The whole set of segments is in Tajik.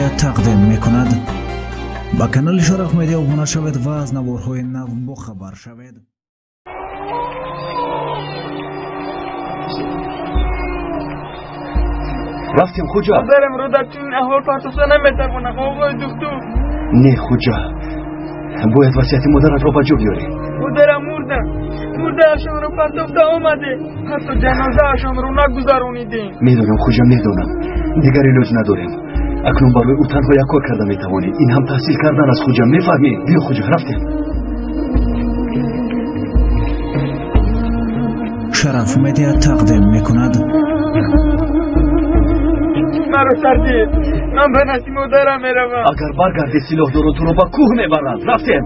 Медиа тақдим мекунад. Ба канали Шараф Медиа обуна шавед ва аз наворҳои нав бохабар шавед. Рафтем, Хуҷа. Модарамро дар чунин аҳвол партофта наметавонам, оғои духтур. Не, Хуҷа, бояд васияти модаратро ба ҷо биёрӣ. Модарам мурданд. Мурдаашонро партофта омадем, ҳатто ҷанозаашонро нагузаронидем. Медонам, Хуҷа, медонам. Дигар илоҷ надорем. Акнун барои ӯ танҳо як кор карда метавонӣ, ин ҳам таҳсил кардан аст, Хуҷа, мефаҳмӣ? Биё, Хуҷа, рафтем. Шараф Медиа тақдим мекунад. Маро сардид, ман ба назди модарам меравам. Агар баргардӣ, силоҳдорон туро ба кӯҳ мебаранд. Рафтем.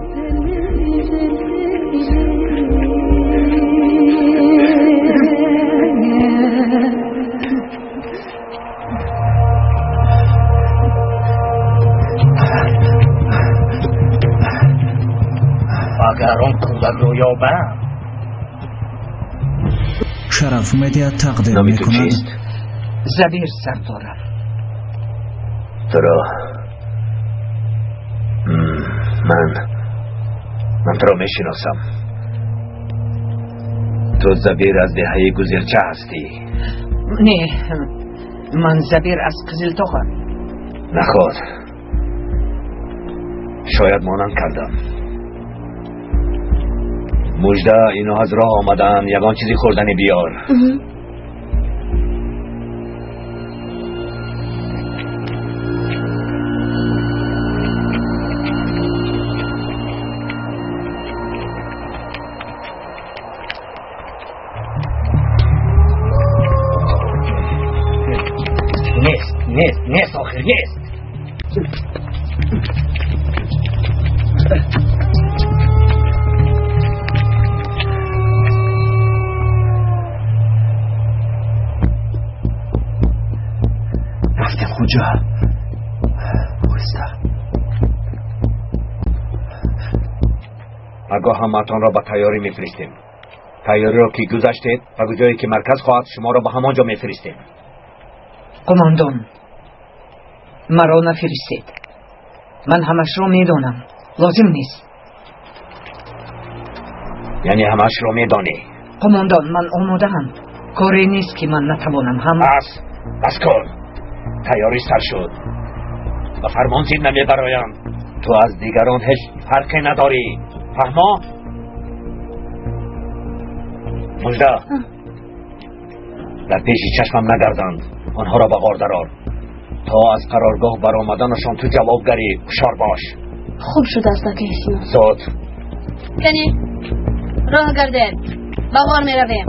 Агар он кӯдакро ёбам. Шараф Медиа тақдим Номи ту мекунад. чист? Забир, сардорам. Туро ман туро мешиносам. Ту Забир аз деҳаи Гузелча ҳастӣ. Не, ман Забир аз Қизилтоғам. Наход, шояд монанд кардам. Мужда, ино аз роҳ омаданд, ягон чизи хӯрданӣ биёр. Нест, нест, нест, охир нест. Рафтем, Хуҷа, оҳиста. Пагоҳ ҳамаатонро ба тайёрӣ мефиристем. Тайёриро ки гузаштед, ба ҷое ки марказ хоҳад, шуморо ба ҳамон ҷо мефиристем. Қумондон, маро нафиристед, ман ҳамашро медонам, лозим нест. Яъне ҳамаашро медонӣ? Қумондон, ман омодаам, коре нест, ки ман натавонам ҳам. Бас, бас кун. Тайёрӣ сар шуд, ба фармон зид намебароям. Ту аз дигарон ҳеҷ фарқе надорӣ, фаҳмо? Мужда, дар пеши чашмам нагарданд, онҳоро ба ғор дарор. То аз қароргоҳ баромаданашон ту ҷавобгарӣ, ҳушёр бош. Хуб шудааст, акаи Сино. Зуд. Кани, роҳ гардед, ба ғор меравем.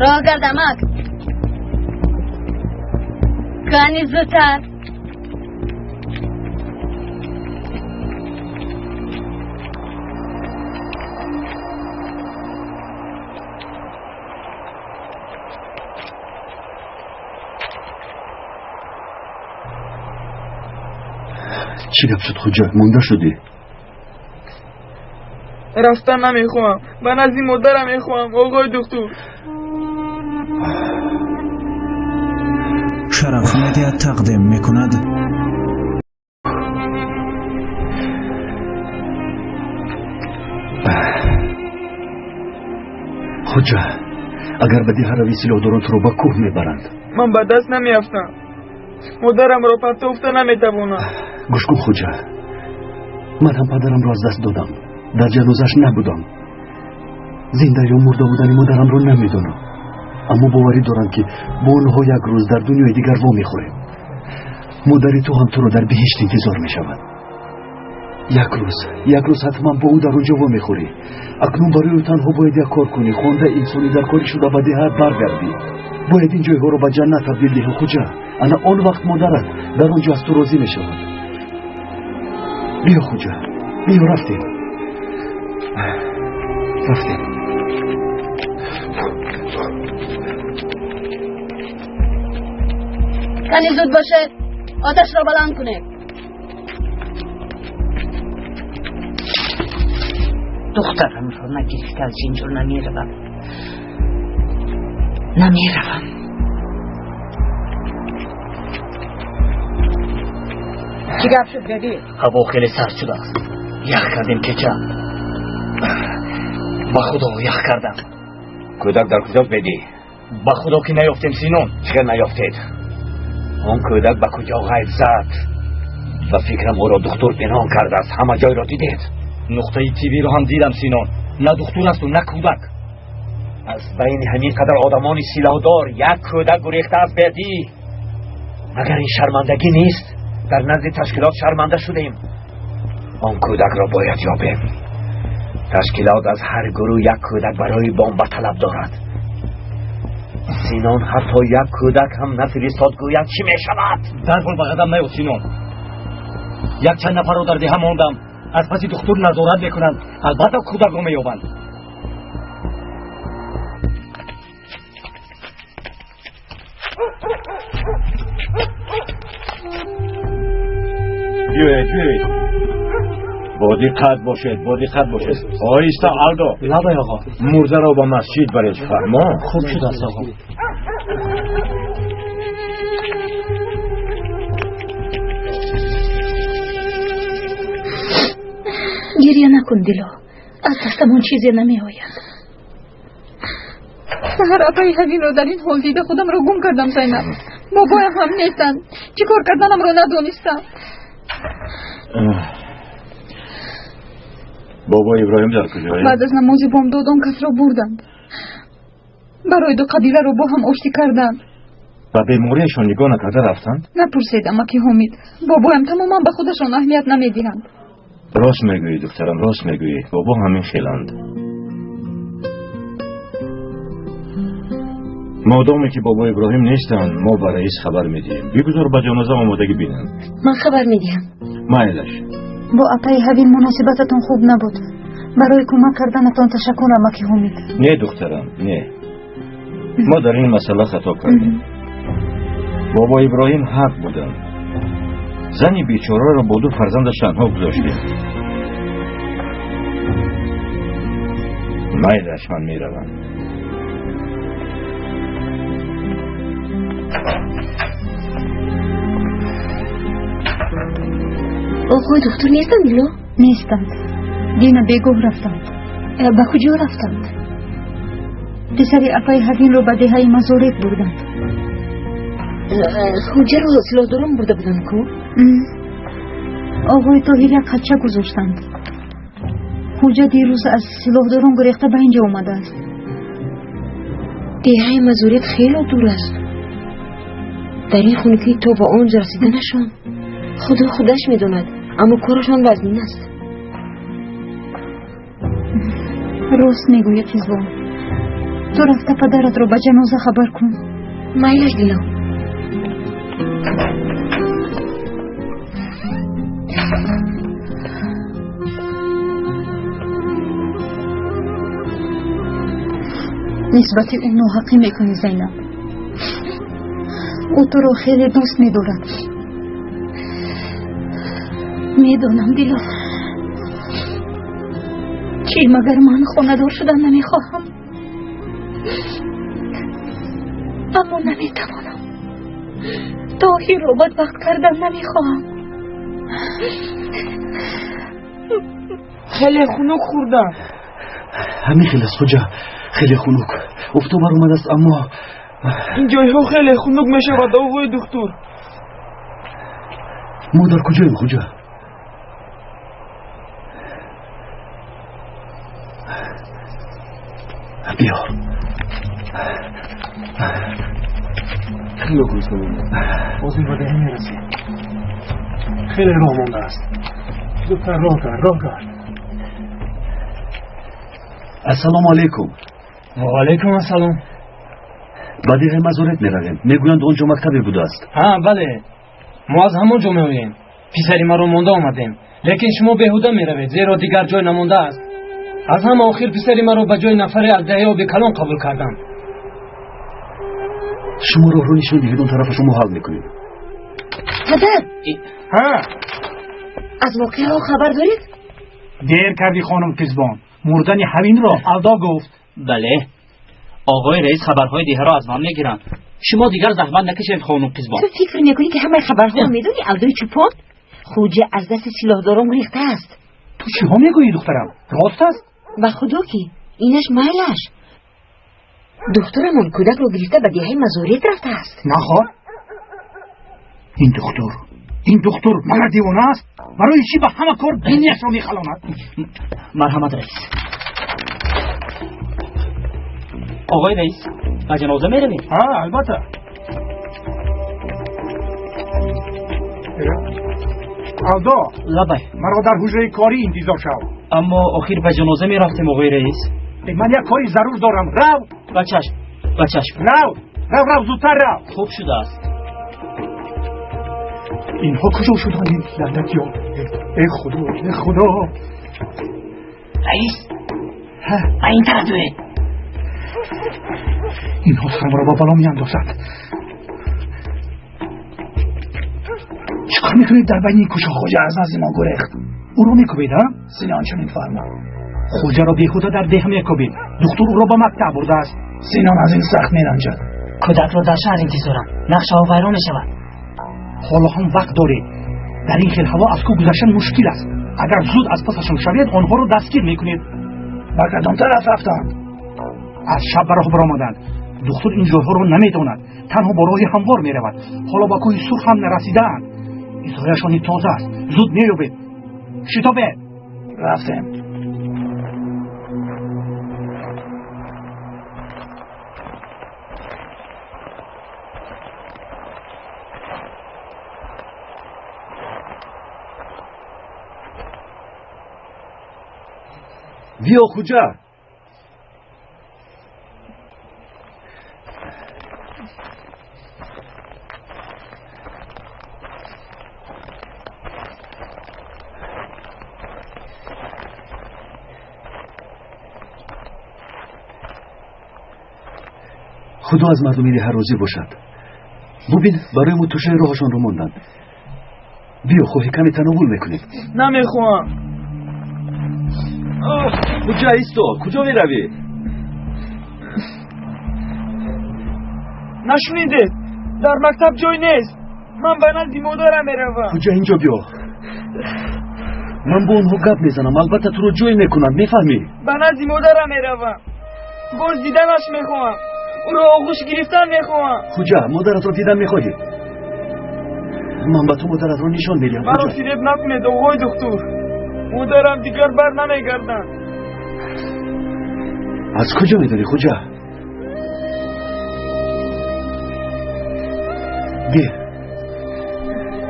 Роҳ гардамак, кани зудтар. Чӣ гап шуд, Хуҷа, монда шудӣ? Рафтан намехоҳам, ба назди модарам мехоҳам, оғои духтур. Шараф Медиа тақдим мекунад. Хуҷа, агар ба деҳа равӣ, силоҳдорон туро ба кӯҳ мебаранд. Ман ба даст намеафтам, модарамро партофта наметавонам. Гӯш кун, Хуҷа, ман ҳам падарамро аз даст додам, дар ҷанозааш набудам. Зинда ё мурда будани модарамро намедонам, аммо боварӣ дорам, ки бо онҳо як рӯз дар дунёи дигар вомехӯрем. Модари ту ҳам туро дар биҳишт интизор мешавад. Як рӯз, як рӯз ҳатман бо ӯ дар он ҷо вомехӯрӣ. Акнун барои ӯ танҳо бояд як кор кунӣ: хонда, инсони даркорӣ шуда, ба деҳат баргардӣ. Бояд ин ҷойҳоро ба ҷаннат табдил диҳӣ, Хуҷа. Ана он вақт модарат дар он ҷо аз ту розӣ мешавад. Биё, Хуҷа, биё, рафтем, рафтем. Кани, зуд бошед, оташро баланд кунед. Духтарамро нагирифта аз инҷо намеравам. Намеравам. Чӣ гап шуд, беби? Ҳаво хеле сард шудааст. Ях кардем кеча. Ба худо ях кардам. Кӯдак дар куҷост, беди? Ба худо ки наёфтем, Синон. Чӣ наёфтед? Он кӯдак ба куҷо ғайб зад? Ба фикрам ӯро духтур пинҳон кардааст. Ҳама ҷойро дидед? Нуқтаи тиббиро ҳам дидам, Синон. На духтур асту на кӯдак. Аз байни ҳамин қадар одамони силоҳдор як кӯдак гурехта аст, Бердӣ. Магар ин шармандагӣ нест? Дар назди ташкилот шарманда шудем. Он кӯдакро бояд ёбем. Ташкилот аз ҳар гурӯҳ як кӯдак барои бомба талаб дорад. Синон ҳатто як кӯдак ҳам нафиристод, гӯяд чӣ мешавад? Дарҳол ба қадам наёд, Синон. Якчанд нафарро дар деҳа мондам. Аз паси духтур назорат мекунанд. Албатта кӯдакро меёбанд. Биёед, биёед. Бо диққат бошед, бо диққат бошед. Оҳиста, Алдо. Лабай оғо. Мурдаро ба масҷид баред, фармо. Хуб шудааст, оғо. Гирья накун, Дило. Аз дастамон чизе намеояд. Саҳар апаи Ҳавинро дар ин ҳол дида худамро гум кардам, Зайнаб. Бобоям ҳам нестанд. Чӣ кор карданамро надонистам. Бобо Иброҳим дар куҷоянд? Баъд аз намози бомдод он касро бурданд. Барои ду қабиларо бо ҳам оштӣ карданд. Ба бемориашон нигоҳ накарда рафтанд? Напурсед, амаки Ҳомид. Бобоям тамоман ба худашон аҳамият намедиҳанд. Рост мегӯӣ, духтарам, рост мегӯӣ. Бобо ҳамин хеланд. Модоме ки бобо Иброҳим нестанд, мо ба раис хабар медиҳем. Бигузор ба ҷаноза омодагӣ бинанд. Ман хабар медиҳам. Майлаш. Бо апаи Ҳавин муносибататон хуб набуд. Барои кӯмак карданатон ташаккур, амаки Ҳомид. Не, духтарам, не. Мо дар ин масъала хато кардем. Бобо Иброҳим ҳақ буданд. Зани бечораро бо ду фарзандаш танҳо гузоштем. Майлаш, ман меравам. Оғои духтур нестанд, Дило? Нестанд. Дина бегоҳ рафтанд. Ба куҷо рафтанд? Писари апаи Ҳавинро ба деҳаи Мазорет бурданд. Ҳуҷаро силоҳдорон бурда буданд ку? Оғои Тоҳир як хача гузоштанд. Ҳуҷа дирӯз аз силоҳдорон гурехта ба инҷо омадааст. Деҳаи Мазорет хело дур аст. Дар ин хунукӣ то ба он ҷо расиданашон худо худаш медонад, аммо корашон вазнин аст. Рост мегӯӣ, Қизбон. Ту рафта падаратро ба ҷаноза хабар кун. Майлаш, Дило. Нисбати ӯ ноҳақӣ мекунӣ, Зайнаб. Ӯ туро хеле дӯст медорад. Медонам, Дило. Чӣ магар ман хонадор шудан намехоҳам? Аммо наметавонам. Тоҳирро бадбахт кардан намехоҳам. Хеле хунук хӯрдам. Ҳамин хел аст, хоҷа. Хеле хунук. Офтоб баромадааст, аммо ин ҷойҳо хеле хунук мешавад, оғои духтур. Мо дар куҷоем, хоҷа? Биё. Хеле гурусна мондам. Боз ин ба деҳа мерасем. Хеле роҳ мондааст. Зудтар роҳ кард, роҳ кард. Ассалому алайкум. Ва алайкум ассалом. Ба деҳаи Мазорет меравем. Мегӯянд он ҷо мактабе будааст. Ҳа, бале. Мо аз ҳамон ҷо меоем. Писари маро монда омадем. Лекин шумо беҳуда меравед, зеро дигар ҷой намондааст. Аз ҳама охир писари маро ба ҷои нафаре аз деҳаи оби калон қабул карданд. Шумо роҳро нишон диҳед, он тарафашо мо ҳал мекунем. Падар! Ҳа? Аз воқеаҳо хабар доред? Дер кардӣ, хонум Қизбон. Мурдани Ҳавинро Алдо гуфт. Бале, Оғои раис хабарҳои деҳаро аз ман мегиранд. Шумо дигар заҳмат накашед, хонум Қизбон. Ту фикр мекунӣ ки ҳамаи хабарҳоро медонӣ, Алдои чӯпон? Хуҷа аз дасти силоҳдорон гурехтааст. Ту чиҳо мегӯӣ, духтарам? Рост аст? Ба худо ки инаш майлаш. Духтурамон кӯдакро гирифта ба деҳаи Мазорият рафтааст. Нахор? Ин духтур магар девона аст? Барои чӣ ба ҳама кор бинияшро мехалонад? Марҳамат, раис. Оғои раис, ба ҷаноза меравем? Ҳа, албатта. Алдо, лабай. Маро дар ҳуҷраи корӣ интизор шав. Аммо охир ба ҷаноза мерафтем, оғои раис. Ман як кори зарур дорам. Рав! Ба чашм, ба чашм. Рав, рав, рав, зудтар рав. Хуб шудааст. Инҳо куҷо шуданд, ин лаънатиён? Эй худо, эй худо! Раис, ба ин тараф биёед. Инҳо сарамро ба бало меандозанд. Чӣ кор мекунед дар байни ин кӯчаҳо? Хоҷа аз назди мо гурехт. Ӯро мекӯбед, ҳа? Синон чунин фармуд. Хоҷаро беҳуда дар деҳ мекӯбед. Духтур ӯро ба мактаб бурдааст. Синон аз ин сахт меранҷад. Кӯдакро дар шаҳр интизорам. Нақшаҳо вайрон мешавад. Ҳоло ҳам вақт доред. Дар ин хел ҳаво аз кӯ гузаштан мушкил аст. Агар зуд аз пасашон шавед, онҳоро дастгир мекунед. Ба кадом тараф рафтанд? Аз шаб ба роҳ баромаданд. Духтур ин ҷойҳоро намедонад. Танҳо бо роҳи ҳамвор меравад. Ҳоло ба кӯҳи Сурх ҳам нарасидаанд. Изҳояшон тоза аст. Зуд меёбед. Шитобед. Рафтем. Биё, Хуҷа. Худо аз мардуми деҳа розӣ бошад. Бубин, барои мо тӯшаи роҳашонро монданд. Биё, хоҳӣ каме тановул мекунем. Намехоҳам. Хуҷа, исто, куҷо меравӣ? Нашунидед? Дар мактаб ҷой нест. Ман ба назди модарам меравам. Хуҷа, инҷо биё. Ман бо онҳо гап мезанам. Албатта туро ҷой мекунанд, мефаҳмӣ? Ба назди модарам меравам. Боз диданаш мехоҳам. Ӯро оғӯш гирифтан мехоҳам. Хуҷа, модаратро дидан мехоҳӣ? Ман ба ту модаратро нишон медиҳам. Маро фиреб накунед, оғои духтур. Модарам дигар бар намегардад. Аз куҷо медонӣ, Хуҷа? Бе,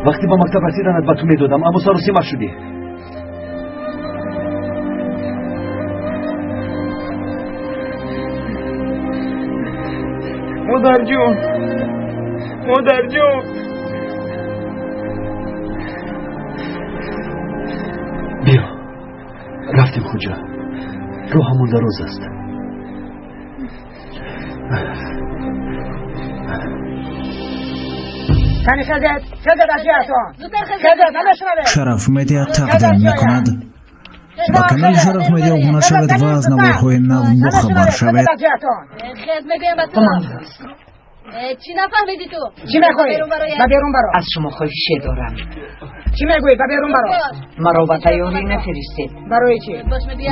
вақте ба мактаб расиданат ба ту медодам, аммо саросима шудӣ. Модарҷон, модарҷон. Биё, рафтем, Хуҷа. Роҳамон дароз аст. Шараф Медиа тақдим мекунад. Ба канали Шараф Медиа обуна шавед ва аз наворҳои нав бохабар шавед. Чӣ нафаҳмидӣ ту? Чӣ мехоҳӣ? Ба берун баро. Аз шумо хоҳише дорам. Чӣ мегӯӣ? Ба берун баро. Маро ба тайёрӣ нафиристед. Барои чӣ?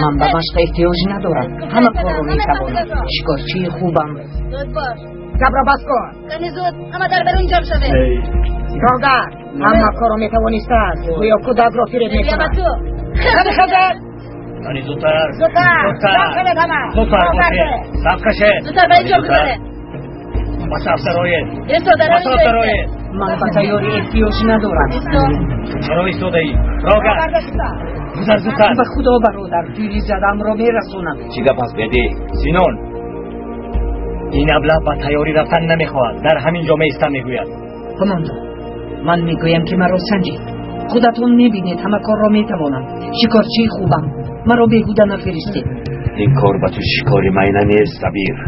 Ман ба машқ эҳтиёҷ надорам. Ҳама корро метавонам. Шикорчии хубам. Зуд бош. Гапро бас кун. Кани зуд, ҳама дар берун ҷамъ шавед. Рогар, ҳама корро метавонистааст. Гӯё кӯдакро фиреб мекунад. Хаза, хаза! Кани зудтар. Зудтар. Ҷамъ шавед ҳама. Зудтар бошед. Саф кашед. Зудтар ба инҷо гузаред. Ба саф дароед. Исто, дар Ба саф дароед. Ман ба тайёрӣ эҳтиёҷ надорам. Чаро истодаӣ? Рогар. Гузар зудтар. Ба худо, бародар, пири задамро мерасонам. Чӣ гап аст, беди? Синон, ин аблаҳ ба тайёрӣ рафтан намехоҳад. Дар ҳамин ҷо меистам, мегӯяд. Командо, ман мегӯям ки маро санҷед. Худатон мебинед, ҳама корро метавонам. Шикорчии хубам. Маро беҳуда нафиристед. Ин кор ба ту шикори майна нест, Сабир.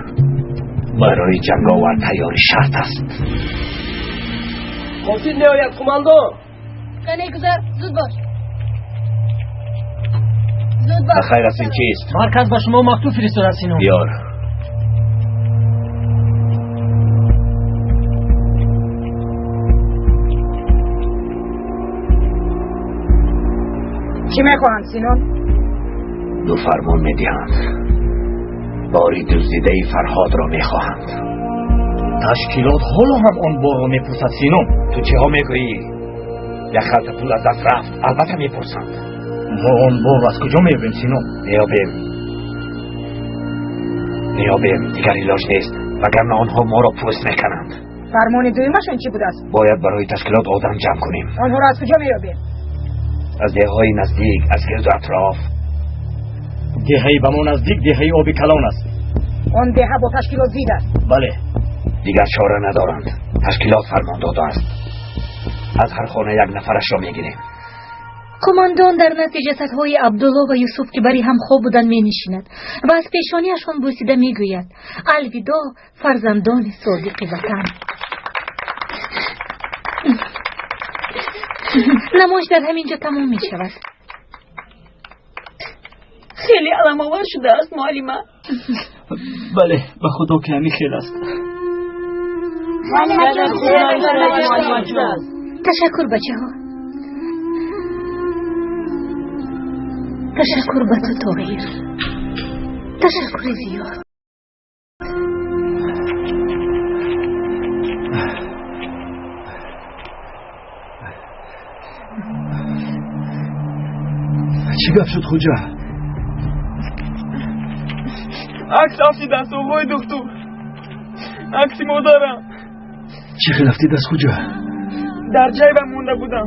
Барои ҷанговар тайёрӣ шарт аст. Қосид меояд, қумандон. Кане гузар, зуд бош. Зуд бош. Ба хайр аст, ин чист? Марказ ба шумо мактуб фиристодааст, Синон. Биёр. Чӣ мехоҳанд, Синон? Ду фармон медиҳанд. Бори дуздидаи Фарҳодро мехоҳанд. Ташкилот ҳоло ҳам он борро мепурсад, Синон. Ту чиҳо мегӯӣ? Як халта пул аз даст рафт, албатта мепурсанд. Мо он борро аз куҷо меёбем, Синон? Меёбем, меёбем, дигар илоҷ нест, вагарна онҳо моро пӯст мекунанд. Фармони дуюмашон чӣ будааст? Бояд барои ташкилот одам ҷамъ кунем. Онҳоро аз куҷо меёбем? Аз деҳаҳои наздик, аз гирду атроф. Деҳаи ба мо наздик деҳаи Оби Калон аст. Он деҳа бо ташкилот зид аст. Бале. Дигар чора надоранд. Ташкилот фармон додааст. Аз ҳар хона як нафарашро мегирем. Қумондон дар назди ҷасадҳои Абдулло ва Юсуф, ки бари ҳам хоб буданд, менишинад ва аз пешониашон бӯсида мегӯяд: алвидо, фарзандони содиқи ватан. Намоиш дар ҳамин ҷо тамом мешавад. Хеле аламовар шудааст, муаллима. Бале, ба худо ки ҳамин хел аст. Ташаккур, бачаҳо. Ташаккур ба ту, Тоҳир. Ташаккури зиёд. Чӣ гап шуд, Хуҷа? Акс афтидааст, оғои духтур. Акси модарам. Чӣ хел афтидааст, Хуҷа? Дар ҷайбам монда будам.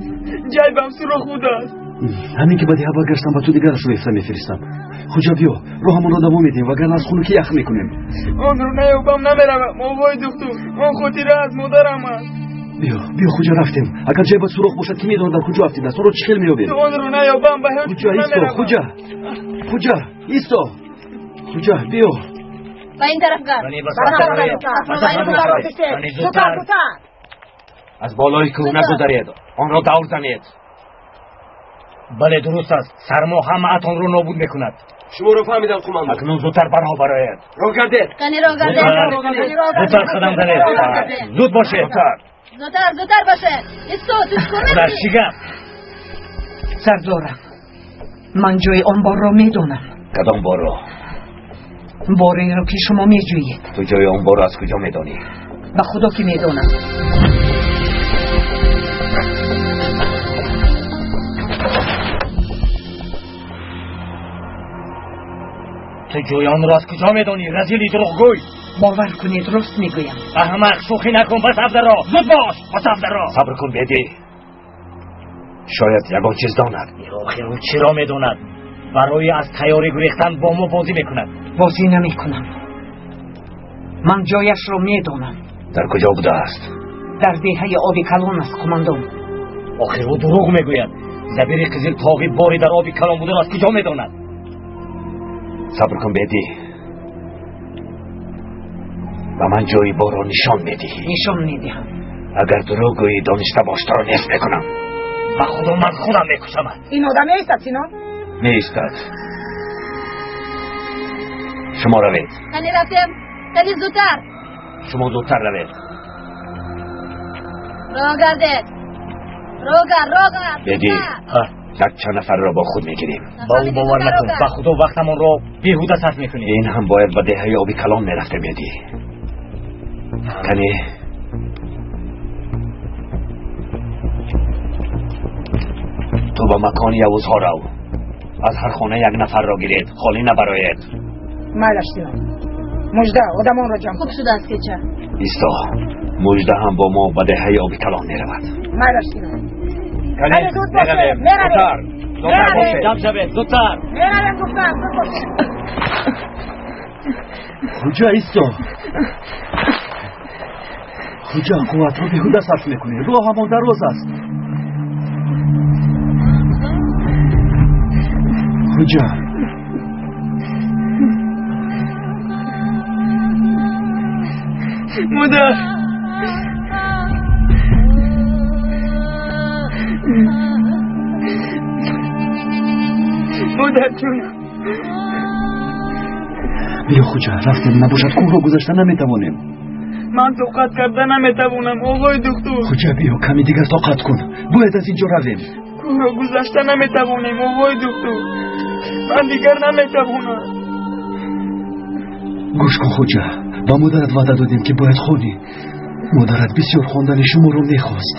Ҷайбам сурох будааст. Ҳамин ки ба деҳа баргаштам, ба ту дигарашро ифта мефиристам. Хуҷа, биё, роҳамонро давом медиҳем, вагарна аз хунукӣ ях мекунем. Онро наёбам, намеравам, оғои духтур. Он хотира аз модарам аст. Биё, биё, Хуҷа, рафтем. Агар ҷайбат сурох бошад, ки медонад дар куҷо афтидааст? Онро чӣ хел меёбем? То онро наёбам, ба ҳеҷ Хуҷа, исто, Хуҷа, Хуҷа, исто. Хуҷа, биё. Ба ин тараф гард. Аз болои кӯҳ нагузаред, онро давр занед. Бале, дуруст аст. Сармо ҳамаатонро нобуд мекунад. Шуморо фаҳмидам, қумандон. Акнун зудтар барҳо бароед. Роҳ гардед. Кани роҳ гардед. Зудтар қадам занед. Зуд бошед. Зудтар, зудтар бошед. Исто, ту чӣ кор мекунӣ? Чӣ гап? Сардорам, ман ҷои он борро медонам. Кадом борро? Бореро ки шумо меҷӯед. Ту ҷои он борро аз куҷо медонӣ? Ба худо ки медонам. Ту ҷои онро аз куҷо медонӣ, разили дурӯғгӯй? Бовар кунед, рост мегӯям. Аҳмақ, шӯхӣ накун, бас абдаро. Зуд бош, бас абдаро. Сабр кун, Беди. Шояд ягон чиз донад. Охир ӯ чиро медонад? Барои аз тайёрӣ гурехтан бо мо бозӣ мекунад. Бозӣ намекунам. Ман ҷояшро медонам. Дар куҷо будааст? Дар деҳаи Оби Калон аст, қумандон. Охир ӯ дурӯғ мегӯяд. Забири Қизил Тоғӣ бори дар Оби Калон бударо аз куҷо медонад? Сабр кун, Беди. Ба ман ҷои борро нишон медиҳӣ. Нишон медиҳам. Агар дурӯғ гӯӣ, дониста бош, туро нест мекунам. Ба худо ман худам мекушамат. Ин одам меистад, Синон? Меистад. Шумо равед. Кани рафтем. Кани зудтар. Шумо зудтар равед. Роҳ гардед. Роҳ гард, роҳ гард. Беди, як чанд нафарро бо худ мегирем. Ба ӯ бовар накун. Ба худо вақтамонро беҳуда сарф мекунем. Ин ҳам бояд ба деҳаи Оби Калон мерафтем, Беди. Кани ту ба макони Явузҳо рав. Аз ҳар хона як нафарро гиред, холӣ набароед. Майлаш, Синон. Мужда, одамонро ҷамъ кун. Хуб шудааст, кеча. Исто, Мужда ҳам бо мо ба деҳаи Оби Калон меравад. Майлаш, Синон. Кани, меравем. Зудтар, зудтар бошед. Ҷамъ шавед, зудтар. Меравем, гуфтам, зуд бошед. Хуҷа, исто. Хуҷа, қувватро беҳуда сарф мекунӣ. Роҳамон дароз аст. Хуҷа, Модар. Модар ҷонам. Биё, Хуҷа, рафтем, набошад кӯҳро гузашта наметавонем. Ман тоқат карда наметавонам, оғои духтур. Хуҷа, биё, ками дигар тоқат кун. Бояд аз ин ҷо равем. Кӯҳро гузашта наметавонем, овои духтур. Ман дигар наметавонам. Гӯш кун, Хуҷа, ба модарат ваъда додем, ки бояд хонӣ. Модарат бисёр хондани шуморо мехост.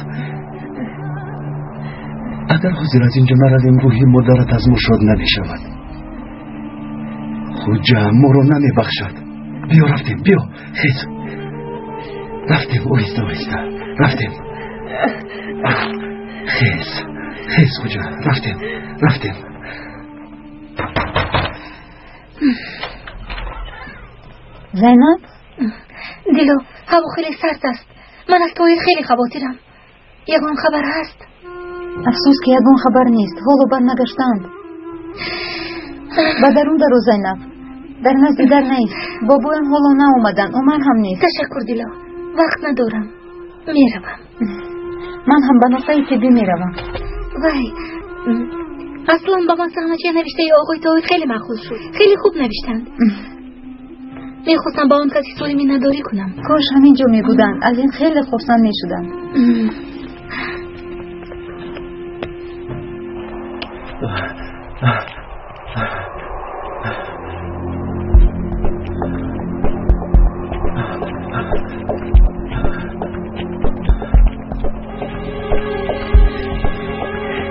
Агар ҳозир аз инҷо наравем, рӯҳи модарат аз мо шод намешавад. Хуҷа, моро намебахшад. Биё, рафтем, биё, хез. Рафтем, оҳиста оҳиста рафтем. Хез, хез, Хуҷа, рафтем, рафтем. Зайнаб? Дило, ҳаво хеле сард аст. Ман аз Тоҳир хеле хавотирам. Ягон хабар ҳаст? Афсӯс, ки ягон хабар нест. Ҳоло барнагаштаанд. Ба дарун даро, Зайнаб. Дар назди дар нест. Бобоям ҳоло наомаданд. Умар ҳам нест. Ташаккур, Дило. Вақт надорам. Меравам. Ман ҳам ба нуқтаи тиббӣ меравам. Вай, аслан ба ман саҳначаи навиштаи оғои Тоҳир хеле маъқул шуд. Хеле хуб навиштанд. Мехостам ба он кас изҳори миннатдорӣ кунам. Кош ҳамин ҷо мебуданд. Аз ин хеле хурсанд мешуданд.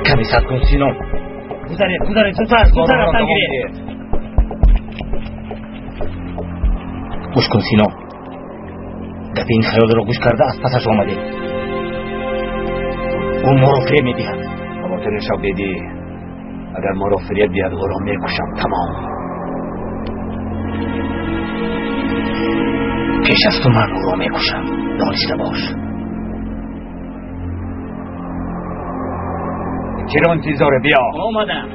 Каме сабр кун, Сино. Гузаред, гузаред, зудтар, зудтар рафтан гиред. Гӯш кун, Сино. Гапи ин хаёлро гӯш карда аз пасаш омадем. Ӯ моро фиреб медиҳад. Хавотир нашав, Бедӣ. Агар моро фиреб диҳад, ӯро мекушам, тамом. Пеш аз ту ман ӯро мекушам. Дониста бош. Чиро интизоре? Биё. Омадам.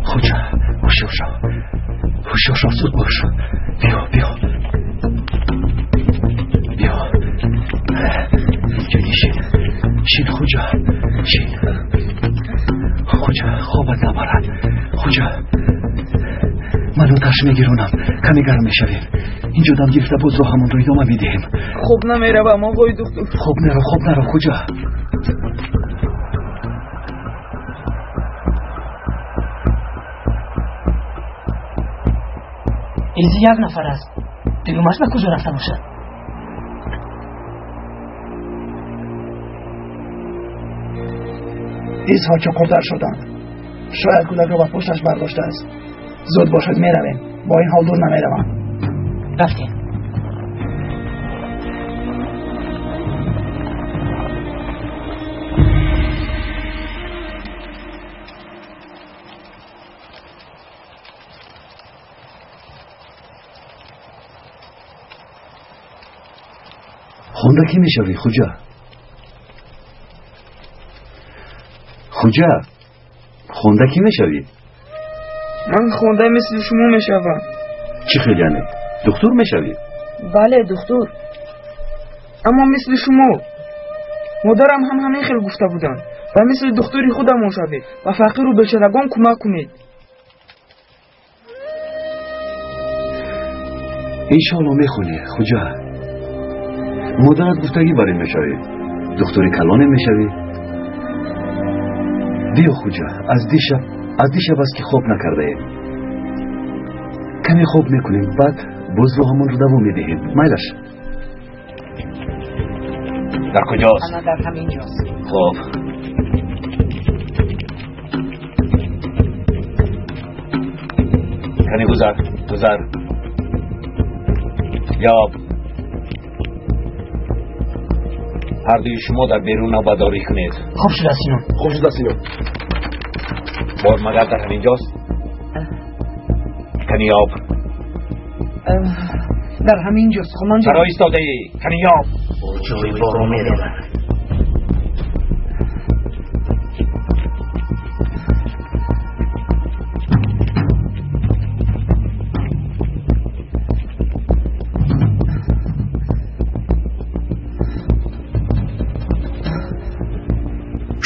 Хуҷа, ҳушёр шав, ҳушёр шав, зуд бош. Биё, биё, биё. Инҷо нишин, шин, Хуҷа, шин. Хуҷа, хобат набарад. Хуҷа, ман оташ мегиронам, каме гарм мешавем. Инҷо дам гирифта боз роҳамонро идома медиҳем. Хоб намеравам, оғои духтур. Хоб нарав, хоб нарав, Хуҷа. Изи як нафар аст. Дуюмаш ба куҷо рафта бошад? Изҳо чуқуртар шуданд. Шояд кӯдакро ба пушташ бардоштааст. Зуд бошед, меравем. Бо ин ҳол дур намеравам. Рафтем. Хонда кӣ мешавӣ, Хуҷа? Хуҷа, хонда кӣ мешавӣ? Ман хонда мисли шумо мешавам. Чӣ хел яъне? Духтур мешавӣ? Бале, духтур. Аммо мисли шумо. Модарам ҳам ҳамин хел гуфта буданд. Ва мисли духтури худамон шавед. Ба фақиру бечорагон кӯмак кунед. Иншоалло мехонӣ, Хуҷа. Модарат гуфтагӣ бар ин мешавӣ. Духтури калоне мешавӣ. Биё, Хуҷа, аз дишаб аст, ки хоб накардаем. Каме хоб мекунем, баъд боз роҳамонро давом медиҳем. Майлаш. Дар куҷост? Ана дар ҳамин ҷост. Хоб. Кане гузар, гузар. Ёб. Ҳар дуи шумо дар берун навбатдорӣ кунед. Хоб шуда, Сино. Хоб шуда, Сино. Бор магар дар ҳамин ҷост? Кани ёб. Дар ҳамин ҷост, қумандон. Чаро истодаӣ? Кани ёб. Ҷои боро медонад.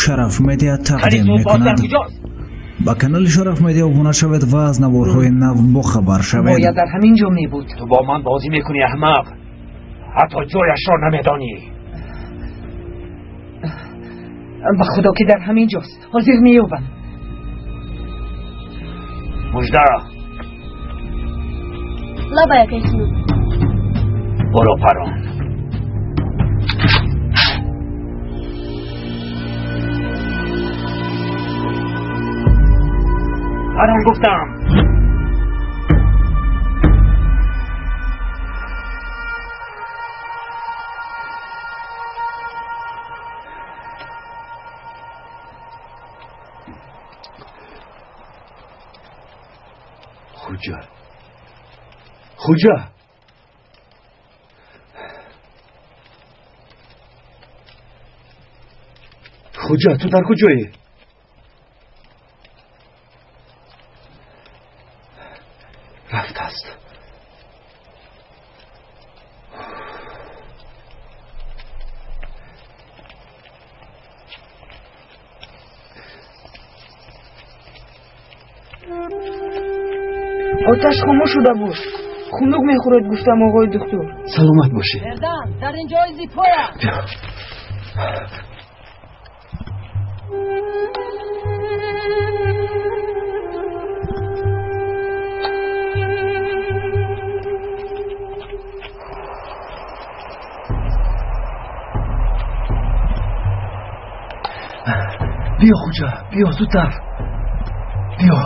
Шараф Медиа тақдим мекунад. Ба канали Шараф Медиа обуна шавед ва аз наворҳои нав бохабар шавед. Бояд дар ҳамин ҷо мебуд. Ту бо ман бозӣ мекунӣ, аҳмақ. Ҳатто ҷояшро намедонӣ. Ба худо ки дар ҳамин ҷост. Ҳозир меёбам. Мужда. Лабай, акай Синон. Боро парон. Парон гуфтам. Хуҷа, Хуҷа, Хуҷа, ту дар куҷоӣ? Рафтааст. Оташ хомӯш шуда буд. Хунук мехӯрад, гуфтам, оғои духтур. Саломат бошӣ. Бердан, дар ин ҷои зипоя. Биё. Биё, Хуҷа, биё, зудтар. Биё.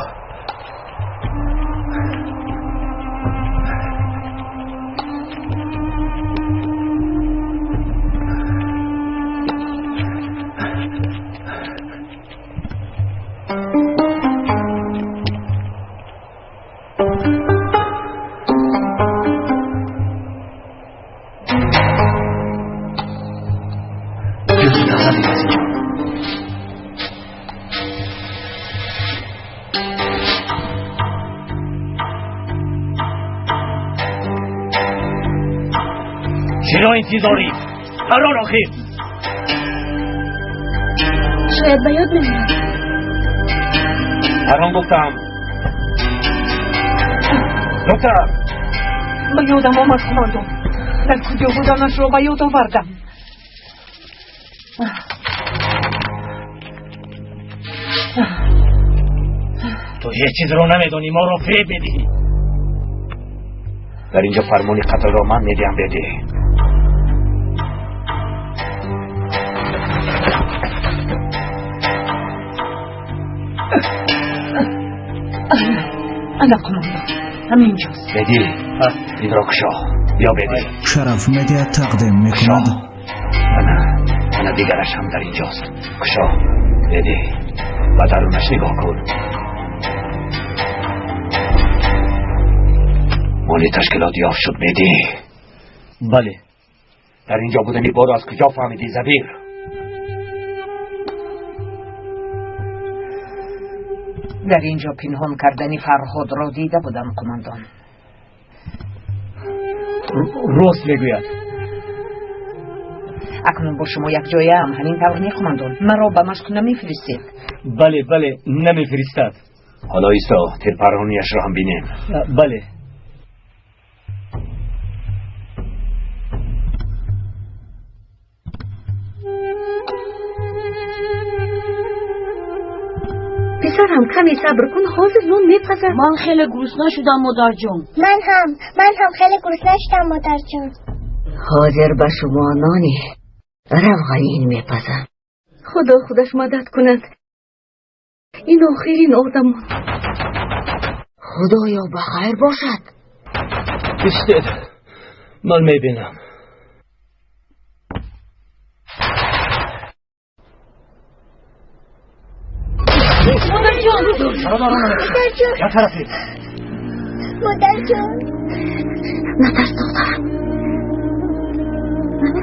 Биё, зудтар, задем аз инҷо. Чаро интизорӣ? Парон охир. Шояд ба ёд меорад. Парон гуфтам. Доктор. Ба ёдам омад, кумандон. Дар куҷо буданашро ба ёд овардам. Ту ҳеҷ чизро намедонӣ, моро фиреб медиҳӣ. Дар инҷо фармони қатлро ман медиҳам, бедӣ. Ана, кумандон, ҳамин ҷост. Бедӣ, инро кушо. Биё, бедӣ. Шараф Медиа тақдим мекунад. Ана, ана дигараш ҳам дар инҷост. Кушо, бедӣ. Ба дарунаш нигоҳ кун. Моли ташкилот ёфт шуд, бедӣ. Бале. Дар инҷо будани боро аз куҷо фаҳмидӣ, Забир? Дар ин ҷо пинҳон кардани Фарҳодро дида будам, кумандон. Рост мегӯяд. Акнун бо шумо якҷояам, ҳамин тавр не, кумандон? Маро ба машқ намефиристед? Бале, бале, намефиристад. Ҳоло исто, тирпаронияшро ҳам бинем. Бале. Писарам, каме сабр кун, ҳозир нон мепазад. Ман хеле гурусна шудам, модарҷон. Ман ҳам хеле гурусна шудам, модарҷон. Ҳозир ба шумо нони равғанин мепазам. Худо худаш мадад кунад. Ин охирин одамон. Худоё, ба хайр бошад. Истед, ман мебинам. Модарҷон! Модарҷон! Я тарафи. Модарҷон! Натарс, духтарам.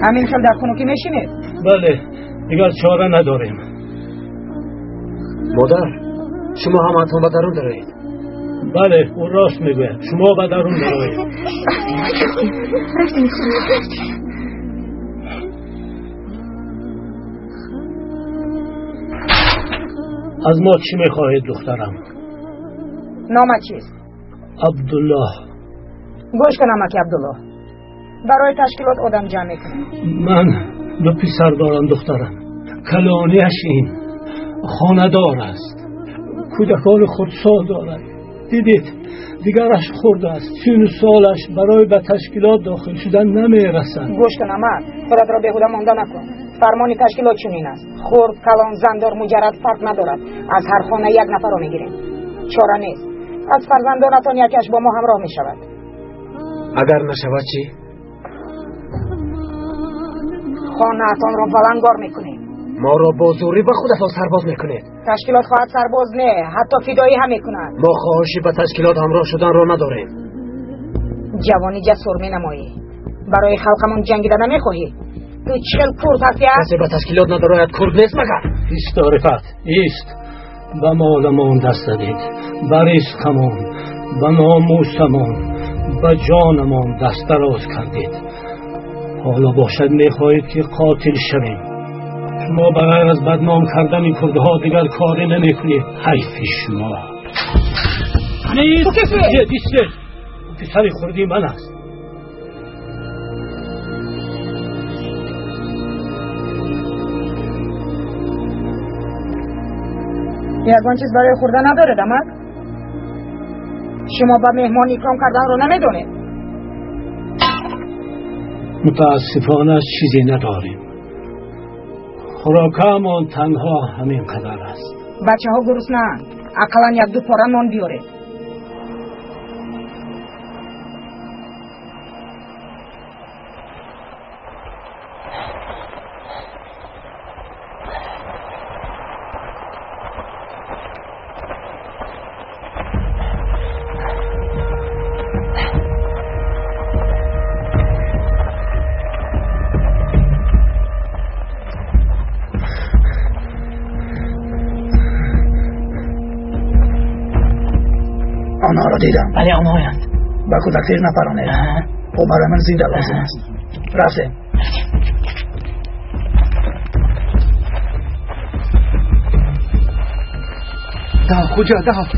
Ҳамин хел дар хунукӣ мешинед? Бале, дигар чора надорем. Модар, шумо ҳамаатон ба дарун дароед. Бале, ӯ рост мегӯяд. Шумо ба дарун дароед. Рафтем, рафтем, рафтем. Аз мо чӣ мехоҳед, духтарам? Номат чист? Абдуллоҳ. Гӯш кун, амаки Абдуллоҳ, барои ташкилот одам ҷамъ мекунем. Ман ду писар дорам, духтарам. Калонияш ин хонадор аст, кӯдакони хурдсол дорад. Дидед, дигараш хурд аст, сину солаш барои ба ташкилот дохил шудан намерасад. Гӯш кун, амак, худатро беҳуда монда накун. Фармони ташкилот чунин аст: хурд, калон, зандор, муҷаррад фарқ надорад. Аз ҳар хона як нафарро мегирем. Чора нест. Аз фарзандонатон якеаш бо мо ҳамроҳ мешавад. Агар нашавад чӣ? Хонаатонро валангор мекунем. Моро бо зӯрӣ ба худатон сарбоз мекунед. Ташкилот хоҳад сарбоз не, ҳатто фидоӣ ҳам мекунад. Мо хоҳиши ба ташкилот ҳамроҳ шуданро надорем. Ҷавони ҷасур менамоӣ. Барои халқамон ҷангида намехоҳӣ? Ту чӣ хел курд ҳастӣ? Касе ба ташкилот надорояд курд нест магар? Ист, Рифат, ист. Ба моламон даст задед, ба ризқамон, ба номусамон, ба ҷонамон даст дароз кардед. Ҳоло бошад мехоҳед ки қотил шавем. Шумо ба ғайр аз бадном кардани курдҳо дигар коре намекунед. Ҳайфи шумо. Истед, истед. Писари хурди ман аст. Ягон чиз барои хӯрда надоред, амак? Шумо ба меҳмон икром карданро намедонед. Мутаассифона чизе надорем. Хӯрокамон танҳо ҳамин қадар аст. Бачаҳо гуруснаанд. Ақаллан як-ду пора нон биёред. Онҳоро дидам. Бале, онҳоянд. Ба кӯдак тир напаронед. Ӯ барои ман зинда лозим аст. Рафтем. Дав, хуҷа, дав.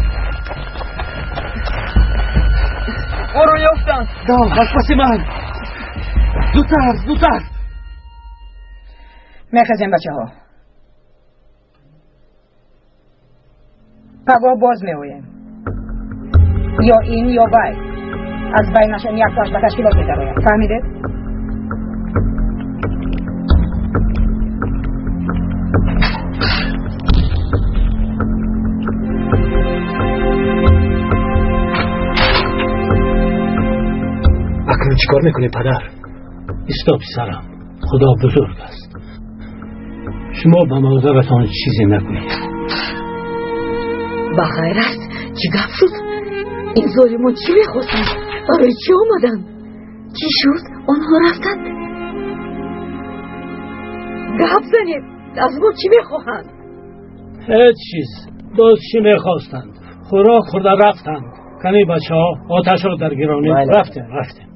Ӯро ёфтанд. Дав, аз паси ман. Зудтар, зудтар. Мехезем, бачаҳо. Пагоҳ боз меоем. Ё ин ё вай. Аз байнашон яктоаш ба ташкилот медарояд. Фаҳмидед? Акнун чӣ кор мекунӣ, падар? Исто, писарам, Худо бузург аст. Шумо ба модаратон чизе нагӯед. Ба хайр аст, чӣ гап шуд? Ин золимон чӣ мехостанд? Барои чӣ омаданд? Чӣ шуд? Онҳо рафтанд? Гап занед, аз мо чӣ мехоҳанд? Ҳеҷ чиз. Боз чӣ мехостанд? Хӯрок хӯрда рафтанд. Кани бачаҳо, оташро даргиронед. Рафтем, рафтем.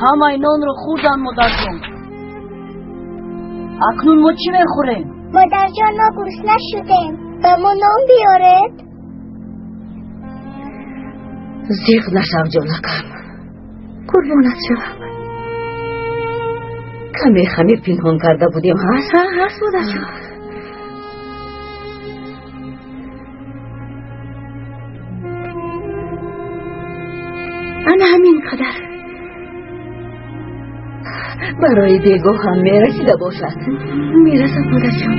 Ҳамаи нонро хӯрданд, модарҷон. Акнун мо чӣ мехӯрем? Модарҷон, мо гурусна шудем. Ба мо нон биёред. Зиқ нашав, ҷонакам. Қурбонат шавам. Каме хамир пинҳон карда будем. Ҳаст, ҳаст, модарҷон. Ана ҳамин қадар. Барои бегоҳ ҳам мерасида бошад. Мерасад, модарҷон.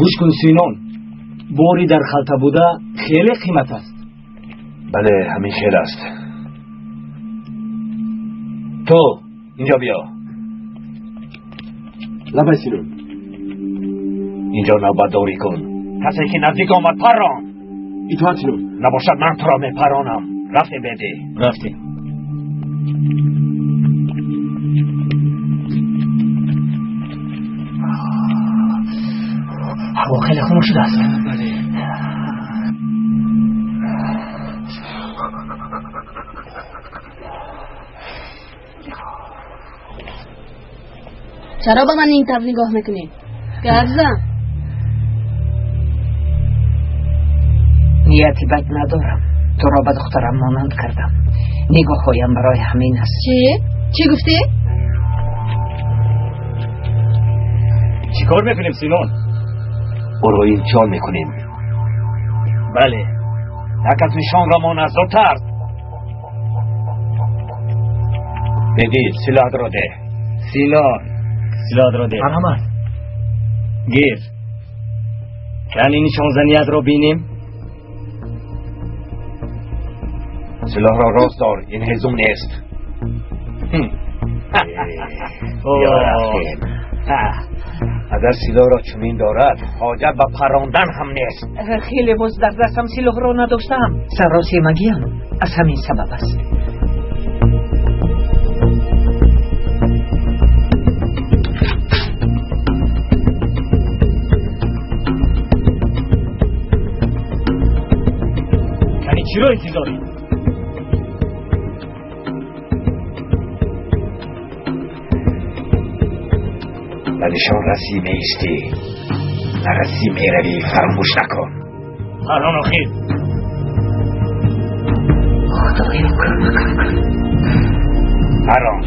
Гӯш кун, Синон, бори дар халта буда хеле қимат аст. Бале, ҳамин хел аст. Ту инҷо биё. Лабай, Синон. Инҷо навбатдорӣ кун. Касе ки наздик омад, парон. Итоат, Синон. Набошад, ман туро мепаронам. Рафтем, Беди. Рафтем. Ҳаво хеле хунук шудааст. Бале. Чаро ба ман ин тавр нигоҳ мекунӣ? Гап зан. Нияти бад надорам. Туро ба духтарам монанд кардам. Нигоҳҳоям барои ҳамин аст. Чӣ? Чӣ гуфтӣ? Чӣ кор мекунем, Синон? Ӯро имтиҳон мекунем. Бале. Як аз нишонро мон аз зудтар. Беди, силоҳатро деҳ. Синон, силоҳатро деҳ. Марҳамат. Гир. Кани нишонзаниятро бинем? Силоҳро рост дор, ин ҳезум нест. Ё рафтем. Агар силоҳро чунин дорад, ҳоҷат ба паррондан ҳам нест. Хеле боз дар дастам силоҳро надоштаам. Саросемагиам аз ҳамин сабаб аст. Кани чиро интизорӣ? Ба нишон расӣ меистӣ, нарасӣ меравӣ, фаромӯш накун. Паррон охир. Худоё, кӯмакам кун. Паррон.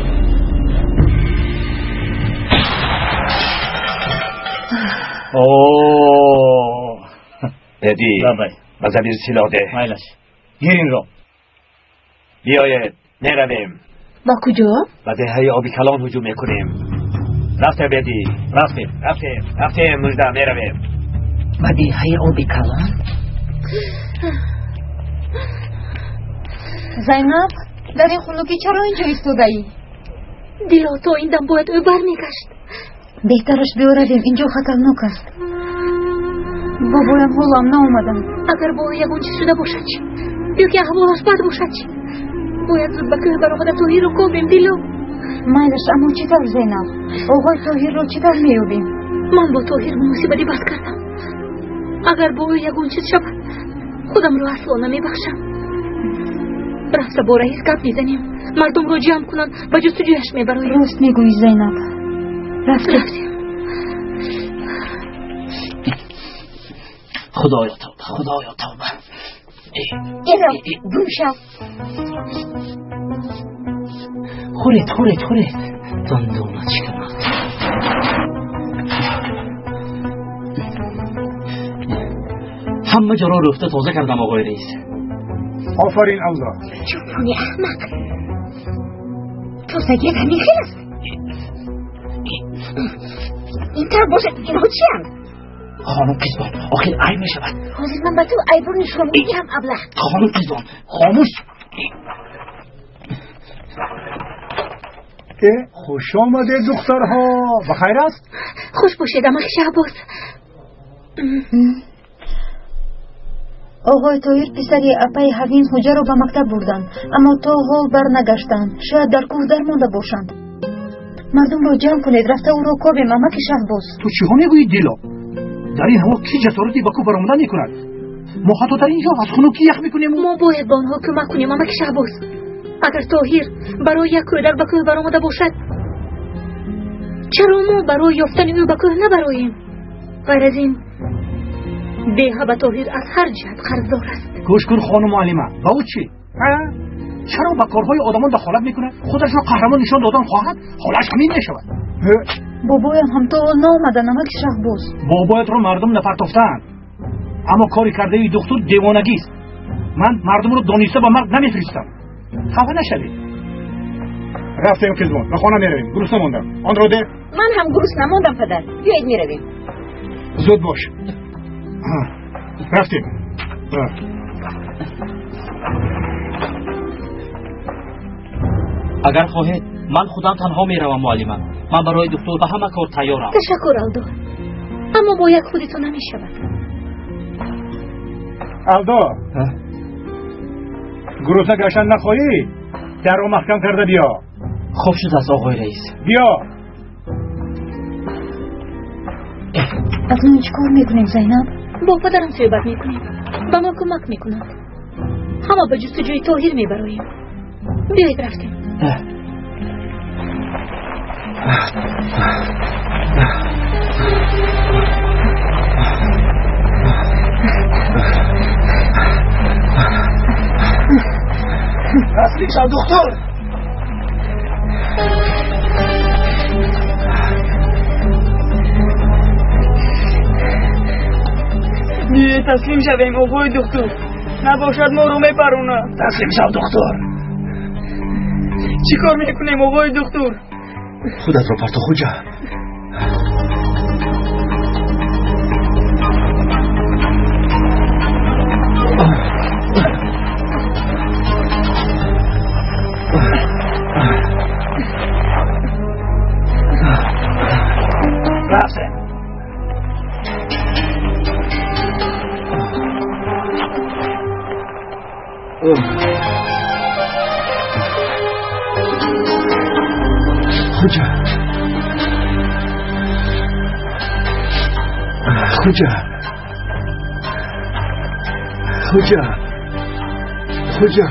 Беди, ба Забир силоҳ деҳ. Майлаш, гир инро. Биёед, меравем. Ба куҷо? Ба деҳаи оби калон ҳуҷум мекунем. Рафтем, Беди. Рафтем. Рафтем, рафтем, Мужда, меравем. Ба деҳаи оби калон? Зайнаб, дар ин хунукӣ чаро инҷо истодаӣ? Дило, то ин дам бояд ӯ бармегашт. Беҳтараш биёравем, инҷо хатарнок аст. Бобоям ҳолам наомаданд. Агар бо ӯ ягон чиз шуда бошад чӣ? Ё ки аҳволаш бад бошад чӣ? Бояд зуд ба кӯҳ баромада Тоҳирро кобем, Дило. Майлаш, аммо чӣ тавр, Зайнаб? Оғои Тоҳирро чӣ тавр меёбем? Ман бо Тоҳир муносибати бад кардам. Агар бо ӯ ягон чиз шавад, худамро асло намебахшам. Рафта бо раис гап мезанем. Мардумро ҷамъ кунанд, ба ҷустуҷӯяш мебароем. Рост мегӯӣ, Зайнаб. Рафтем. Рафтем. Худоё тавба, Худоё тавба. Инро гум шав. Хӯред, хӯред, хӯред. Дандонат шиканад. Ҳама ҷоро рӯфта тоза кардам, оғои раис. Офарин, Авзо. Чӯпони аҳмақ. Тозагият ҳамин хел аст. Ин тавр бошад, инҳо чиянд? Хонум Қизбон, охир айб мешавад. Ҳозир ман ба ту айбро нишон медиҳам, аблаҳ. Хонум Қизбон, хомӯш. Хуш омадед, духтарҳо. Ба хайр аст? Хуш бошед, амак Шаҳбоз. Оғои Тоҳир писари апаи Ҳавин Ҳуҷаро ба мактаб бурданд, аммо то ҳол барнагаштанд. Шояд дар кӯҳ дармонда бошанд. Мардумро ҷамъ кунед, рафта ӯро кобем, амаки Шаҳбоз. Ту чиҳо мегӯӣ, Дило? Дар ин ҳаво кӣ ҷасорати ба кӯҳ баромадан мекунад? Мо ҳатто дар ин ҷо аз хунукӣ ях мекунем. Мо бояд ба онҳо кӯмак кунем, амаки Шаҳбоз. Агар Тоҳир барои як кӯдак ба кӯҳ баромада бошад, чаро мо барои ёфтани ӯ ба кӯҳ набароем? Ғайр аз ин, деҳа ба Тоҳир аз ҳар ҷиҳат қарздор аст. Гӯш кун, хонум муаллима, ба ӯ чӣ? Чаро ба корҳои одамон дахолат мекунад? Худашро қаҳрамон нишон додан хоҳад, ҳолаш ҳамин мешавад. Бобоям ҳам то ҳол наомаданд, амаки Шаҳбоз. Бобоятро мардум напартофтаанд, аммо кори кардаи духтур девонагист. Ман мардумро дониста ба марг намефиристам. Хафа нашавед. Рафтем, Қизбон, ба хона меравем. Гурусна мондам. Онро де. Ман ҳам гурусна мондам, падар. Биёед меравем. Зуд бош. Рафтем. Агар хоҳед, ман худам танҳо меравам, муаллима. Ман барои духтур ба ҳама кор тайёрам. Ташаккур, Алдо, аммо бо як худи ту намешавад. Алдо, гурусна гаштан нахоҳӣ? Дарро маҳкам карда биё. Хуб шудааст, оғои раис. Биё. Акнун чӣ кор мекунем, Зайнаб? Бо падарам суҳбат мекунем. Ба мо кӯмак мекунанд. Ҳама ба ҷустуҷӯи Тоҳир мебароем. Биёед рафтем. Таслим шав, духтур! Биёед таслим шавем, оғои духтур. Набошад моро мепаронад. Таслим шав, духтур. Чӣ кор мекунем, оғои духтур? Худатро парто, Хоҷа. Рафтем. Хоҷа, Хоҷа, Хоҷа, Хоҷа.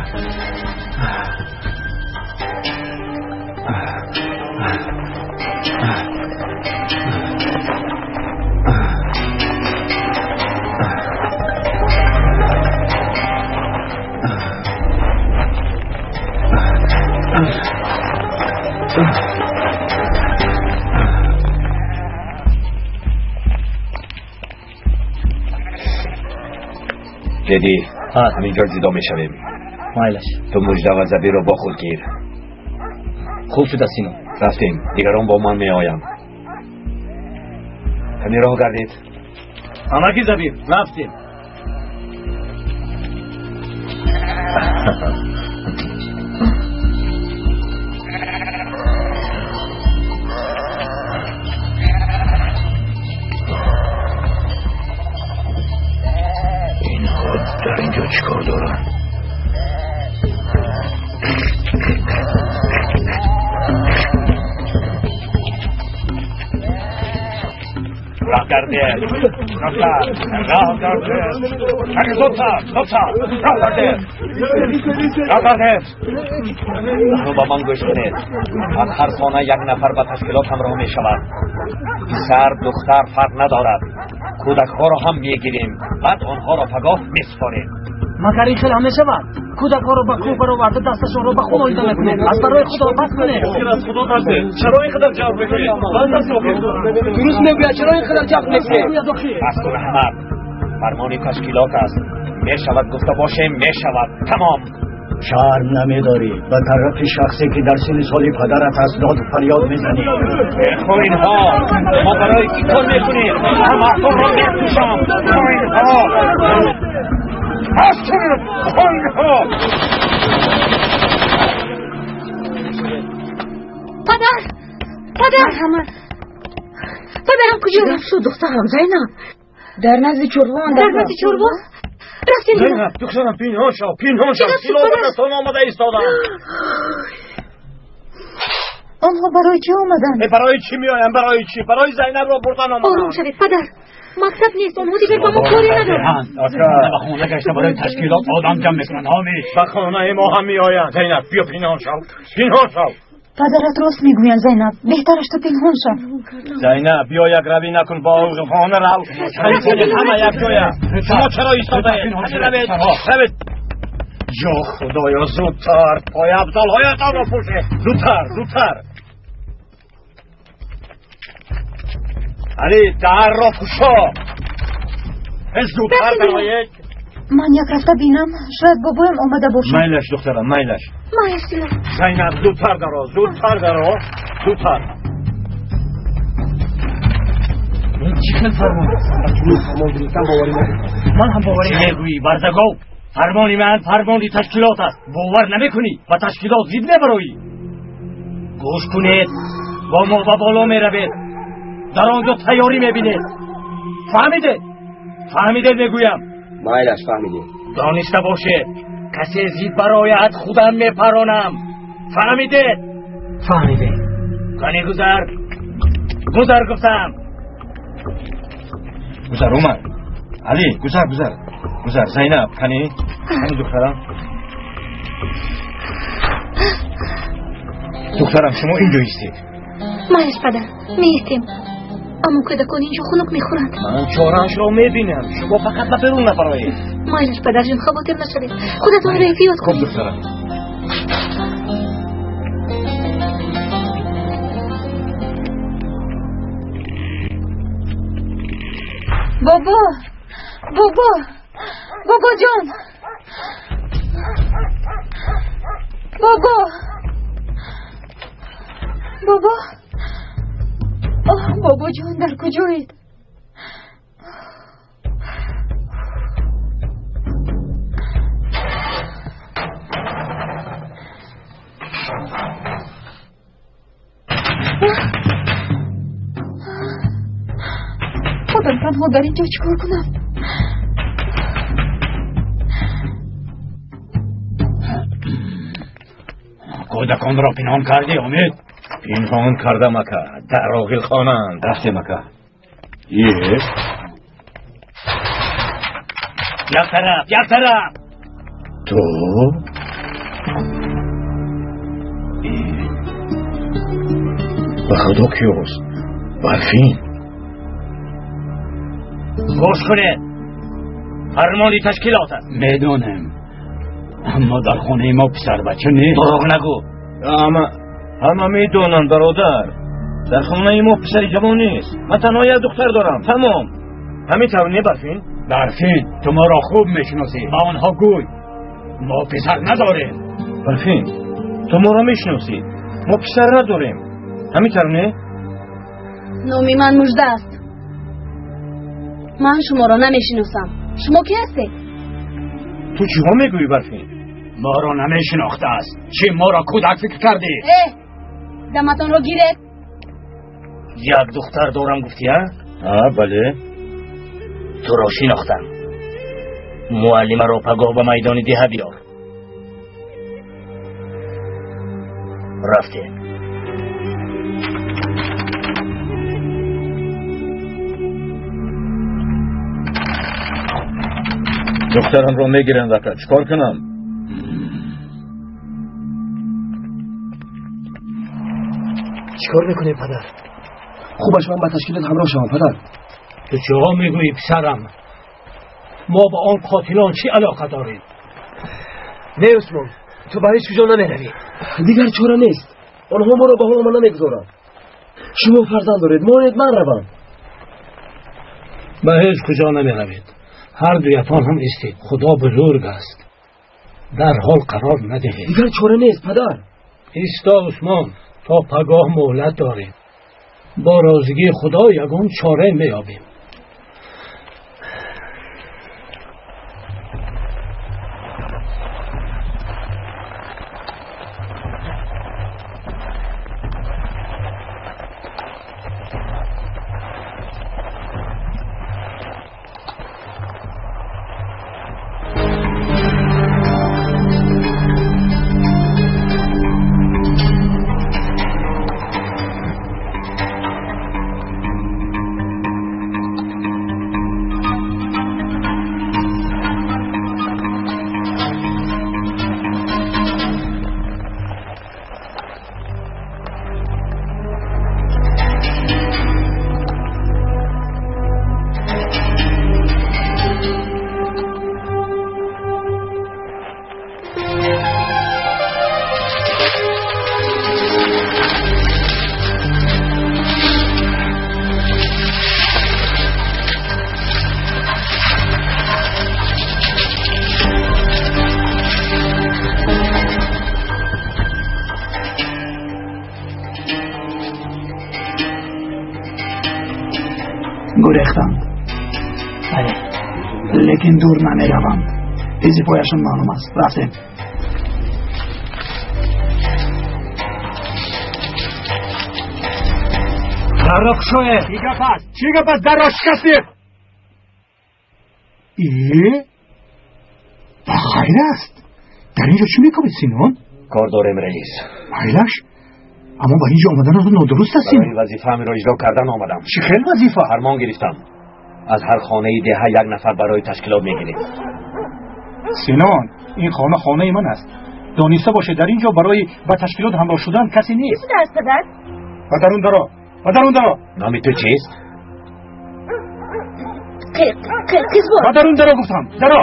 Деди, ҳамин ҷо ҷудо мешавем. Майлаш. Ту Мужда ва Забирро бо худ гир. Хуб шуда, Сино. Рафтем, дигарон бо ман меоянд. Ҳамин роҳ гардед. Ҳамагӣ Забир, рафтем. Инҳо дар ин ҷо чӣ кор доранд? Роҳ гардед! Роҳ гардед! Зудтар, зудтар! Роҳ гардед! Роҳ гардед! Аҳно ба ман гӯш кунед. Аз ҳар хона як нафар ба ташкилот ҳамроҳ мешавад. Писар, духтар фарқ надорад. Кӯдакҳоро ҳам мегирем, баъд онҳоро пагоҳ месупорем. Магар ин хел ҳам мешавад? Кӯдакҳоро ба кӯҳ бароварда дасташонро ба хун оида мекунед. Аз барои худо бас кунед. Охир аз худо тарсед. Чаро ин қадар ҷабр мекунед? Банд аст охир. Дуруст мегӯяд, чаро ин қадар ҷабр мекунед? Бас кун, Аҳмад. Фармони ташкилот аст. Мешавад гуфта бошем, мешавад. Тамом. Шарм намедорӣ ба тарафи шахсе ки дар синни соли падарат аст доду фарёд мезанӣ. Хоинҳо, мо барои чӣ кор мекунем? Ҳамаатонро мекушам. Хоинҳо! Бас кунед, хоинҳо! Падар! Падар! Марҳамат. Падарам куҷо? Чӣ гап шуд, духтарам Зайнаб? Дар назди чорво Дар назди чорво? Рафтем. Зайнаб, духтарам, пинҳон шав, пинҳон шав. Чӣ гап шуд, Силоҳ ба падар? дастон омада истодам. Онҳо барои чӣ омаданд? Барои чӣ меоям? Барои чӣ? Барои Зайнабро бурдан омадам. Ором шавед, падар. Мактаб нест, онҳо дигар ба мо коре надоранд. Ба хона гашта барои ташкилот одам ҷамъ мекунанд, ҳомиш. Ба хонаи мо ҳам меоянд. Зайнаб, биё пинҳон шав. Пинҳон шав. Падарат рост мегӯянд, Зайнаб. Беҳтараш ту пинҳон шав. Зайнаб, биё як равӣ накун, бо хона рав. Ҳама як ҷоя. Шумо чаро истодаед? Равед, равед. Ё Худоё, зудтар пойафзолҳоятонро пӯшед. Зудтар, зудтар. Али, дарро кушо. Зудтар дароед. Ман як рафта бинам, шояд бобоям омада бошад. Майлаш, духтарам, майлаш. Майлаш, Дилор. Зайнаб, зудтар даро, зудтар даро, зудтар. Ин чӣ хел фармон аст? Аз чунин фармон гирифтан боварӣ надорам. Ман ҳам боварӣ Чӣ мегӯӣ, барзагов? Фармони ман фармони ташкилот аст. Бовар намекунӣ, ба ташкилот зид мебароӣ. Гӯш кунед, бо мо ба боло меравед. Дар он ҷо тайёрӣ мебинед. Фаҳмидед? Фаҳмидед мегӯям. Майлаш, фаҳмидем. Дониста бошед, касе зид барояд, худам мепаронам. Фаҳмидед? Фаҳмидем. Кани гузар, гузар гуфтам. Гузар, Умар. Али, гузар, гузар. Гузар, Зайнаб, кани? Кани духтарам? Духтарам, шумо инҷо истед. Майлаш, падар, меистем. Аммо кӯдакон инҷо хунук мехӯранд. Ман чораашро мебинам. Шумо фақат ба берун набароед. Майлаш, падарҷон, хавотир нашавед. Худатонро эҳтиёт Хуб, кунед. духтарам. Бобо, бобо, бобоҷон, бобо, бобо, оҳ, бобоҷон, дар куҷоед? Худам танҳо дар ин ҷо чӣ кор кунам? Кӯдаконро пинҳон кардӣ, Умед? Пинҳон кардам, ака. Дар оғилхонаанд. Рафтем, ака. Е? Як тараф, як тараф! Ту? Ба худо киёст? Барфин. Гӯш кунед, фармони ташкилот аст. Медонем, аммо дар хонаи мо писарбача нест. Дурӯғ нагӯ. Ҳама медонанд, бародар. Дар хонаи мо писари ҷавон нест. Ман танҳо як духтар дорам. Тамом. Ҳамин тавр не, Барфин? Барфин, ту моро хуб мешиносӣ. Ба онҳо гӯй, мо писар надорем. Барфин, ту моро мешиносӣ. Мо писар надорем. Ҳамин тавр не? Номи ман Мужда аст. Ман шуморо намешиносам. Шумо кӣ ҳастед? Ту чиҳо мегӯӣ, Барфин? Моро намешинохтааст. Чӣ, моро кӯдак фикр кардӣ? Э, даматонро гиред. Як духтар дорам гуфтӣ, а? А, бале. Туро шинохтам. Муаллимаро пагоҳ ба майдони деҳа биёр. Рафтем. Духтарамро мегиранд, ака. Чӣ кор кунам? Чӣ кор мекунем, падар? Хубаш ман ба ташкилот ҳамроҳ шавам, падар. Ту чиҳо мегӯӣ, писарам? Мо ба он қотилон чӣ алоқа дорем? Не, Усмон, ту ба ҳеҷ куҷо намеравӣ. Дигар чора нест. Онҳо моро ба ҳолама намегузоранд. Шумо фарзанд доред, монед ман равам. Ба ҳеҷ куҷо намеравед. Ҳар дуятон ҳам истед. Худо бузург аст. Дар ҳол қарор надиҳед. Дигар чора нест, падар. Исто, Усмон, то пагоҳ муҳлат дорем. Бо розигии Худо ягон чора меёбем. Гурехтанд. Бале, лекин дур намераванд. Изи пояшон маълум аст. Рафтем. Дарро кушоед. Чӣ гап аст? Чӣ гап аст? Дарро шикастед. Е? Ба хайр аст. Дар ин ҷо чӣ мекунед, Синон? Кор дорем, раис. Майлаш, аммо ба ин ҷо омаданатон нодуруст аст, Синон. Барои вазифаамро иҷро кардан омадам. Чӣ хел вазифа? Фармон гирифтам. Аз ҳар хонаи деҳа як нафар барои ташкилот мегирем. Синон, ин хона хонаи ман аст. Дониста бошед, дар ин ҷо барои ба ташкилот ҳамроҳ шудан касе нест. Чӣ шудааст, падар? Ба дарун даро, ба дарун даро. Номи ту чист? Қизбон. Ба дарун даро гуфтам, даро.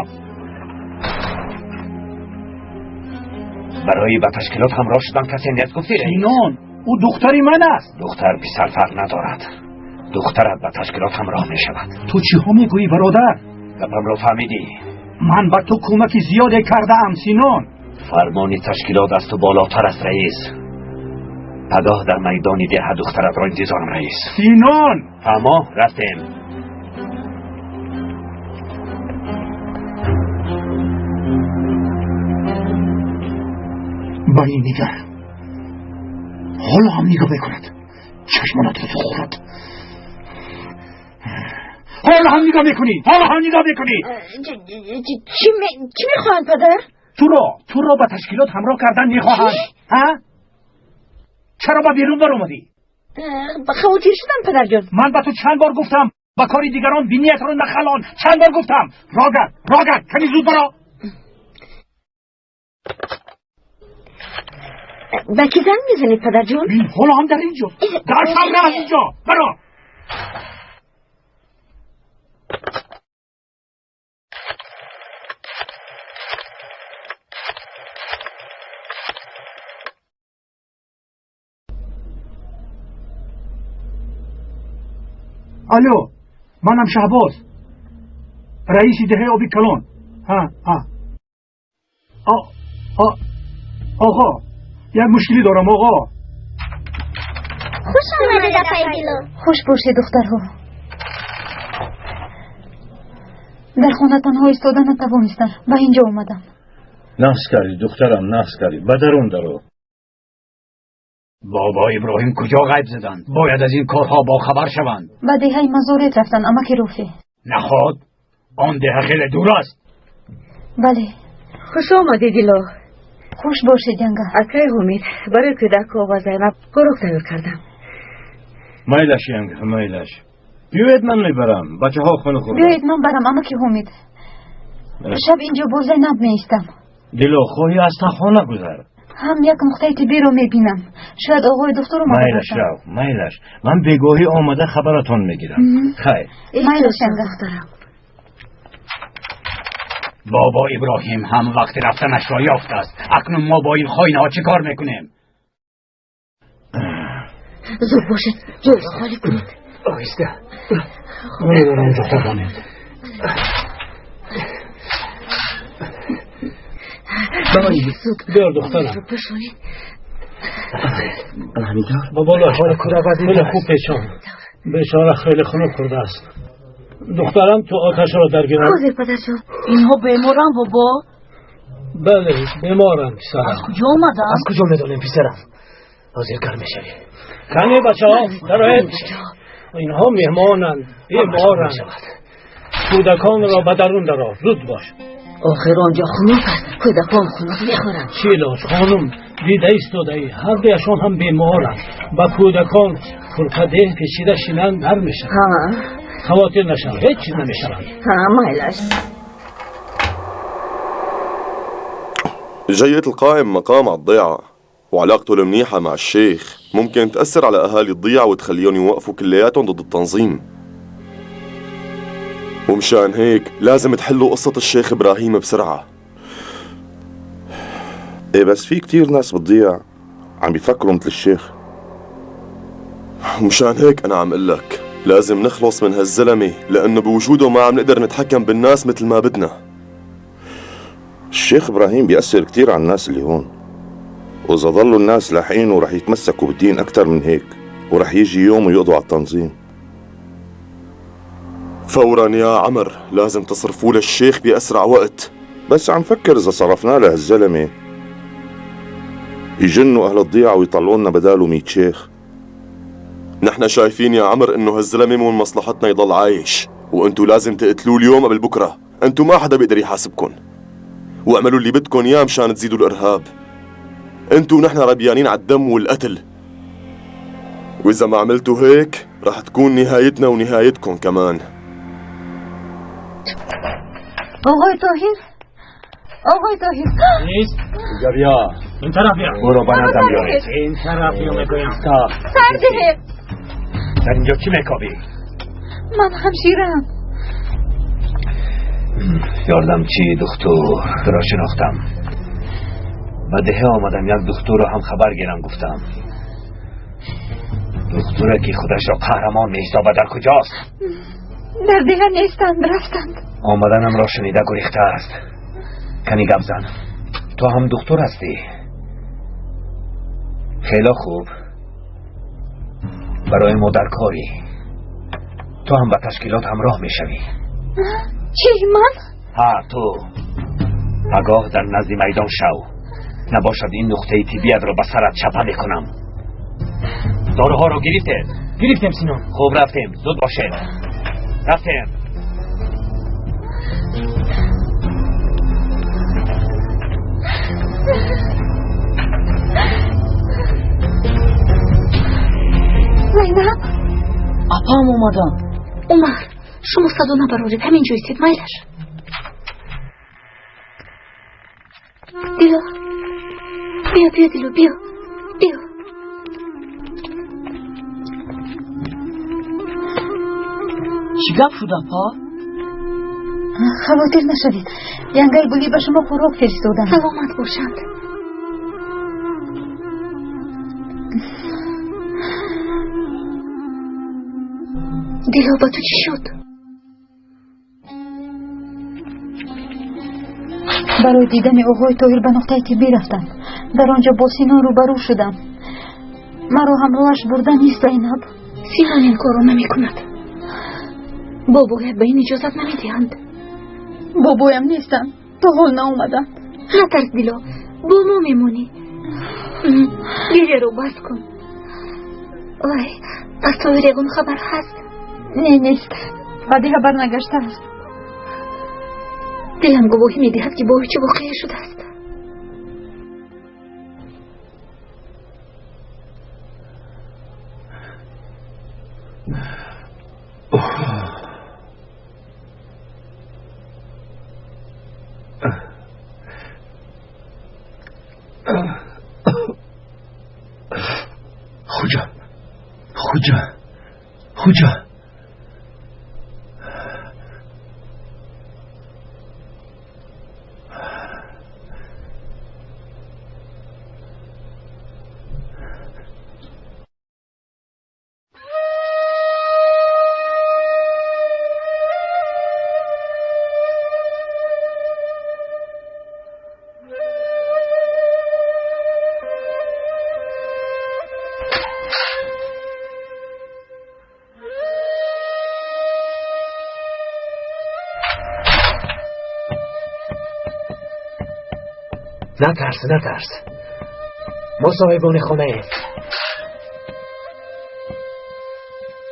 Барои ба ташкилот ҳамроҳ шудан касе нест гуфтӣ? Синон, ӯ духтари ман аст. Духтар писар фарқ надорад. Духтарат ба ташкилот ҳамроҳ мешавад. Ту чиҳо мегӯӣ, бародар? Гапамро фаҳмидӣ? Ман ба ту кӯмаки зиёде кардаам, Синон. Фармони ташкилот аз ту болотар аст, раис. Пагоҳ дар майдони деҳа духтаратро интизорам, раис. Синон! Фаҳмо, рафтем. Ба ин нигар. Ҳоло ҳам нигоҳ мекунад. Чашмонатро хӯрад. Ҳоло ҳам нигоҳ мекунӣ, ҳоло ҳам нигоҳ мекунӣ. Чӣ мехоҳанд, падар? Туро ба ташкилот ҳамроҳ кардан мехоҳанд. Ҳа? Чаро ба берун баромадӣ? Хавотир шудам, падарҷон. Ман ба ту чанд бор гуфтам, ба кори дигарон биниятро нахалон. Чанд бор гуфтам. Рогат, рогат, ками зуд баро. Ба кӣ занг мезанед, падарҷон? Ҳоло ҳам дар ин ҷо. Дар шавра аз ин ҷо. Баро. Алло, манам Шаҳбоз, раиси деҳаи Оби Калон. Ҳа, ҳа. Оғо, як мушкилӣ дорам, оғо. Хуш омадед, апаи Дило. Хуш бошед, духтарҳо. Дар хона танҳо истода натавонистам, ба ин ҷо омадам. Нақс кардӣ, духтарам, нақс кардӣ. Ба дарун даро. Бобо Иброҳим куҷо ғайб заданд? Бояд аз ин корҳо бохабар шаванд. Ба деҳаи Мазорет рафтанд, амаки Руфӣ. Наход, он деҳа хеле дур аст. Бале. Хуш омадӣ, Дило. Хуш бошед, янга. Акай Ҳумид, барои кӯдакҳо ва Зайнаб хӯрок тайёр кардам. Майлаш, янга, майлаш. Биёед, ман мебарам. Бачаҳо хона хӯрданд. Биёед, ман барам, амаки Ҳумид. Шаб инҷо бо Зайнаб меистам. Дило, хоҳӣ аз тахона гузар. Ҳам як нуқтаи тиббиро мебинам. Шояд оғои духтур омада Майлаш, бошад. рав, майлаш. Ман бегоҳӣ омада хабаратон мегирам. Хайр. Майлаш, янга. Бобо Иброҳим ҳам вақти рафтанашро ёфтааст. Акнун мо бо ин хоинаҳо чӣ кор мекунем? Зуд бошед, ҷойро холӣ кунед. Оҳиста. Намедонам онҷо хобонед. Биёр, духтарам. Ба боло. Ҳоли кӯдак вазъи Хеле хуб печон. Бечора хеле хунук хӯрдааст. Духтарам, ту оташро даргирам. Ҳозир, падарҷон. Инҳо беморанд, бобо? Бале, беморанд, писарам. Аз куҷо омаданд? Аз куҷо медонем, писарам? Ҳозир гарм мешавӣ. Кани, бачаҳо, дароед. Инҳо меҳмонанд, беморанд. Кӯдаконро ба дарун даро, зуд бош. Охир он ҷо хунук аст, кӯдакон хунук мехӯранд. Чӣ лоҷ, хонум, дида истодаӣ, ҳар дуяшон ҳам беморанд. Ба кӯдакон курпаде печида шинанд, гарм мешаванд. Хавотир нашаванд, ҳеҷ чиз намешаванд. Ҳа, майлаш. جية القائم مقام على الضيعة وعلاقته المنيحة مع الشيخ ممكن تأثر على أهالي الضيعة وتخليهم يوقفوا كلياتهم ضد التنظيم، ومشان هيك لازم تحلوا قصة الشيخ إبراهيم بسرعة. إيه بس في كتير ناس بالضيع عم بيفكروا مثل الشيخ. ومشان هيك أنا عم قلك لازم نخلص من هالزلمة، لأنه بوجوده ما عم نقدر نتحكم بالناس مثل ما بدنا. الشيخ إبراهيم بيأثر كتير على الناس اللي هون، وإذا ظلوا الناس لاحقينه رح يتمسكوا بالدين أكتر من هيك، ورح يجي يوم ويقضوا على التنظيم. فورا يا عمر، لازم تصرفوا للشيخ بأسرع وقت. بس عم فكر إذا صرفنا له هالزلمة يجنوا أهل الضيعة ويطلعوا لنا بداله 100 شيخ. نحن شايفين يا عمر إنه هالزلمة مو من مصلحتنا يضل عايش، وإنتو لازم تقتلوه اليوم قبل بكرة. إنتو ما حدا بيقدر يحاسبكن، واعملوا اللي بدكن إياه مشان تزيدوا الإرهاب. إنتو ونحن ربيانين على الدم والقتل، وإذا ما عملتوا هيك رح تكون نهايتنا ونهايتكن كمان. Оғои Тоҳир, оғои Тоҳир. Нест. Инҷо биё. Ин тараф биё. Ӯро ба наздам биёред. Ин тараф биё мегӯям. Сар диҳед. Дар инҷо чӣ мекобӣ? Ман ҳамшираам. Ёрдамчии духтур, туро шинохтам. Ба деҳа омадам, як духтурро ҳам хабар гирам гуфтам. Духтуре ки худашро қаҳрамон меҳисобад дар куҷост? Дар деҳа нестанд, рафтанд. Омаданамро шунида гурехтааст. Кани гап зан. Ту ҳам духтур ҳастӣ? Хело хуб. Барои мо дар корӣ. Ту ҳам ба ташкилот ҳамроҳ мешавӣ. Чӣ, ман? Ҳа, ту. Пагоҳ дар назди майдон шав. Набошад ин нуқтаи тиббиятро ба сарат чапа мекунам. Доруҳоро гирифтед? Гирифтем, Синон. Хуб, рафтем. Зуд бошед. Рафтем. Зайнаб? Апам омаданд. Умар, шумо садо набароред, ҳамин ҷо истед, майлаш. Дило, биё, биё, Дило, биё, биё. Чӣ гап шуд, апа? Хавотир нашавед. Янгаи Гулӣ ба шумо хӯрок фиристоданд. Саломат бошанд. Дило, ба ту чӣ шуд? Барои дидани оғои Тоҳир ба нуқтаи тиббӣ рафтам. Дар он ҷо бо Синон рӯбарӯ шудам. Маро ҳамроҳаш бурда нест, Зайнаб. Синон ин корро намекунад. Бобоят ба ин иҷозат намедиҳанд. Бобоям нестанд, то ҳол наомаданд. Натарс, Дило, бо мо мемонӣ. Гиряро бас кун. Вай, аз Тоҳир ягон хабар ҳаст? Не, нест. Ба деҳа барнагаштааст. Дилам гувоҳӣ медиҳад, ки бо ӯ чӣ воқеа шудааст. Хуҷа, Хуҷа, Хуҷа. نترس، نترس. ما صاحبان خانه ایم.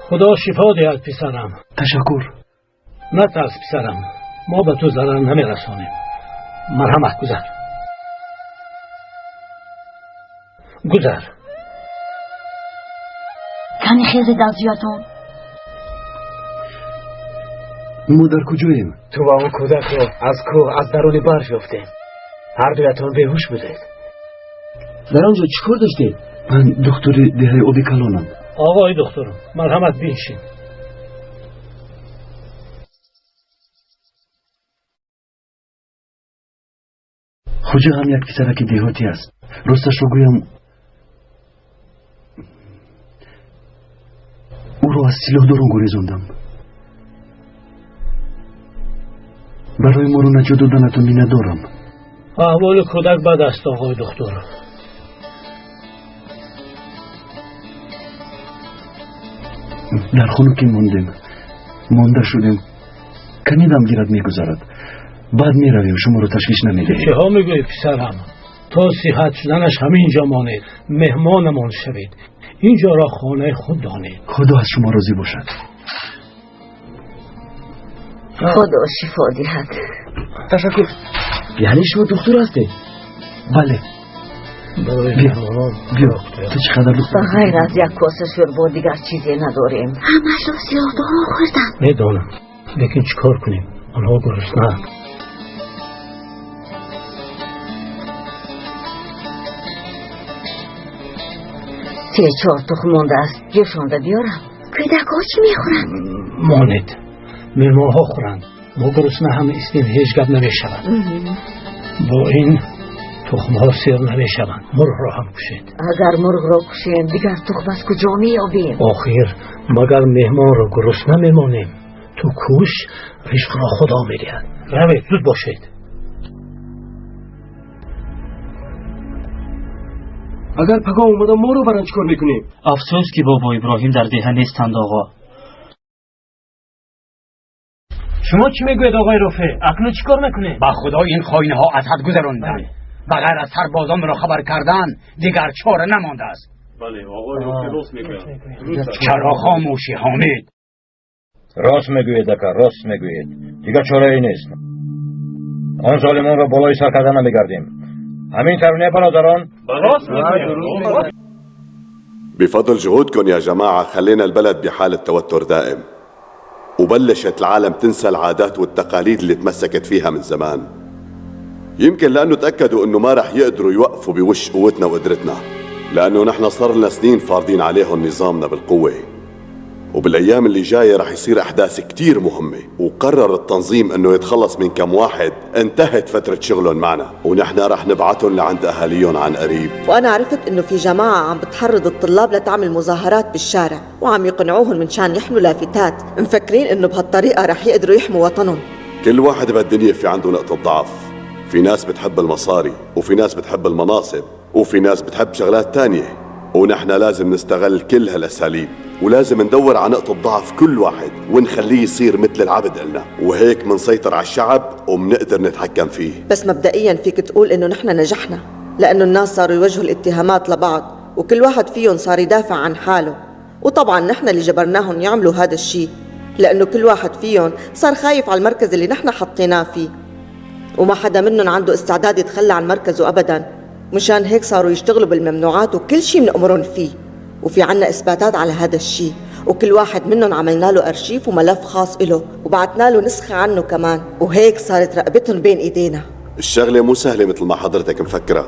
خدا شفا диҳад, писарам. Ташаккур. Натарс, писарам, мо ба ту зарар намерасонем. Марҳамат, гузар, гузар. Кани хезед аз ҷоятон. Мо дар куҷоем? Ту ва он кӯдакро аз кӯҳ, аз даруни барф ёфтем. Ҳар дуятон беҳуш будед. Дар он ҷо чӣ кор доштед? Ман духтури деҳаи оби калонам. Оғои духтур, марҳамат, биншин. Хуҷа ҳам як писараки деҳотӣ аст. Росташро гӯям, ӯро аз силоҳдорон гурезондам. Барои моро наҷот доданатон миннатдорам. Аҳволи кӯдак бад аст, оғои духтур. Дар хунукӣ мондем, монда шудем. Каме дам гирад, мегузарад. Баъд меравем, шуморо ташвиш намедиҳем. Чиҳо мегӯӣ, писарам? То сиҳат шуданаш ҳамин ҷо монед, меҳмонамон шавед. Ин ҷоро хонаи худ донед. Худо аз шумо розӣ бошад. Худо шифо диҳад. Ташаккур. Яъне шумо духтур ҳастед? Бале. Барои Биё, меҳмонон биё. Ту чӣ қадар духтур? Ба ғайр аз як коса шӯрбо дигар чизе надорем. Ҳамашро сиёҳдорон хӯрданд. Медонам, лекин чӣ кор кунем? Онҳо гуруснаанд. Се-чор тухм мондааст, ҷӯшонда биёрам. Кӯдакҳо чӣ мехӯранд? Монед, меҳмонҳо хӯранд. Мо гурусна ҳам истем, ҳеҷ гап намешавад. Бо ин тухмҳо сер намешаванд. Мурғро ҳам кушед. Агар мурғро кушем, дигар тухм аз куҷо меёбем? Охир магар меҳмонро гурусна мемонем? Ту куш, ризқро Худо медиҳад. Равед, зуд бошед. Агар пагоҳ омада моро баранд, чӣ кор мекунем? Афсӯс, ки бобо Иброҳим дар деҳа нестанд, оғо. Шумо чӣ мегӯед, оғои Рофеъ? Акнун чӣ кор мекунем? Ба Худо, ин хоинҳо аз ҳад гузаронданд. Ба ғайр аз сарбозонро хабар кардан дигар чора намондааст. Бале, оғои Рофеъ рост мегӯяд. Чаро хомӯшӣ, Ҳомид? Рост мегӯед, ака, рост мегӯед. Дигар чорае нест. Он золимонро болои сар карда намегардем. Ҳамин тавр не, бародарон? Рост мегӯед. بفضل جهودكم يا جماعة خلينا البلد بحالة توتر دائم، وبلشت العالم تنسى العادات والتقاليد اللي تمسكت فيها من زمان. يمكن لأنه تأكدوا أنه ما رح يقدروا يوقفوا بوش قوتنا وقدرتنا، لأنه نحن صار لنا سنين فارضين عليهم نظامنا بالقوة. وبالأيام اللي جاية رح يصير أحداث كتير مهمة، وقرر التنظيم أنه يتخلص من كم واحد انتهت فترة شغلهم معنا، ونحن رح نبعتهم لعند أهاليهم عن قريب. وأنا عرفت أنه في جماعة عم بتحرض الطلاب لتعمل مظاهرات بالشارع، وعم يقنعوهم من شان يحملوا لافتات، مفكرين أنه بهالطريقة رح يقدروا يحموا وطنهم. كل واحد بهالدنيا في عنده نقطة ضعف، في ناس بتحب المصاري، وفي ناس بتحب المناصب، وفي ناس بتحب شغلات تانية، ونحن لازم نستغل كل هالأساليب، ولازم ندور على نقطة ضعف كل واحد ونخليه يصير مثل العبد إلنا، وهيك منسيطر على الشعب ومنقدر نتحكم فيه. بس مبدئيا فيك تقول إنه نحن نجحنا، لأنه الناس صاروا يوجهوا الاتهامات لبعض، وكل واحد فيهم صار يدافع عن حاله، وطبعا نحن اللي جبرناهم يعملوا هذا الشيء، لأنه كل واحد فيهم صار خايف على المركز اللي نحن حطيناه فيه، وما حدا منهم عنده استعداد يتخلى عن مركزه أبدا. مشان هيك صاروا يشتغلوا بالممنوعات وكل شيء بنأمرهم فيه، وفي عنا إثباتات على هذا الشيء، وكل واحد منهم عملنا له أرشيف وملف خاص إله، وبعتنا له نسخة عنه كمان، وهيك صارت رقبتهم بين إيدينا. الشغلة مو سهلة مثل ما حضرتك مفكرة.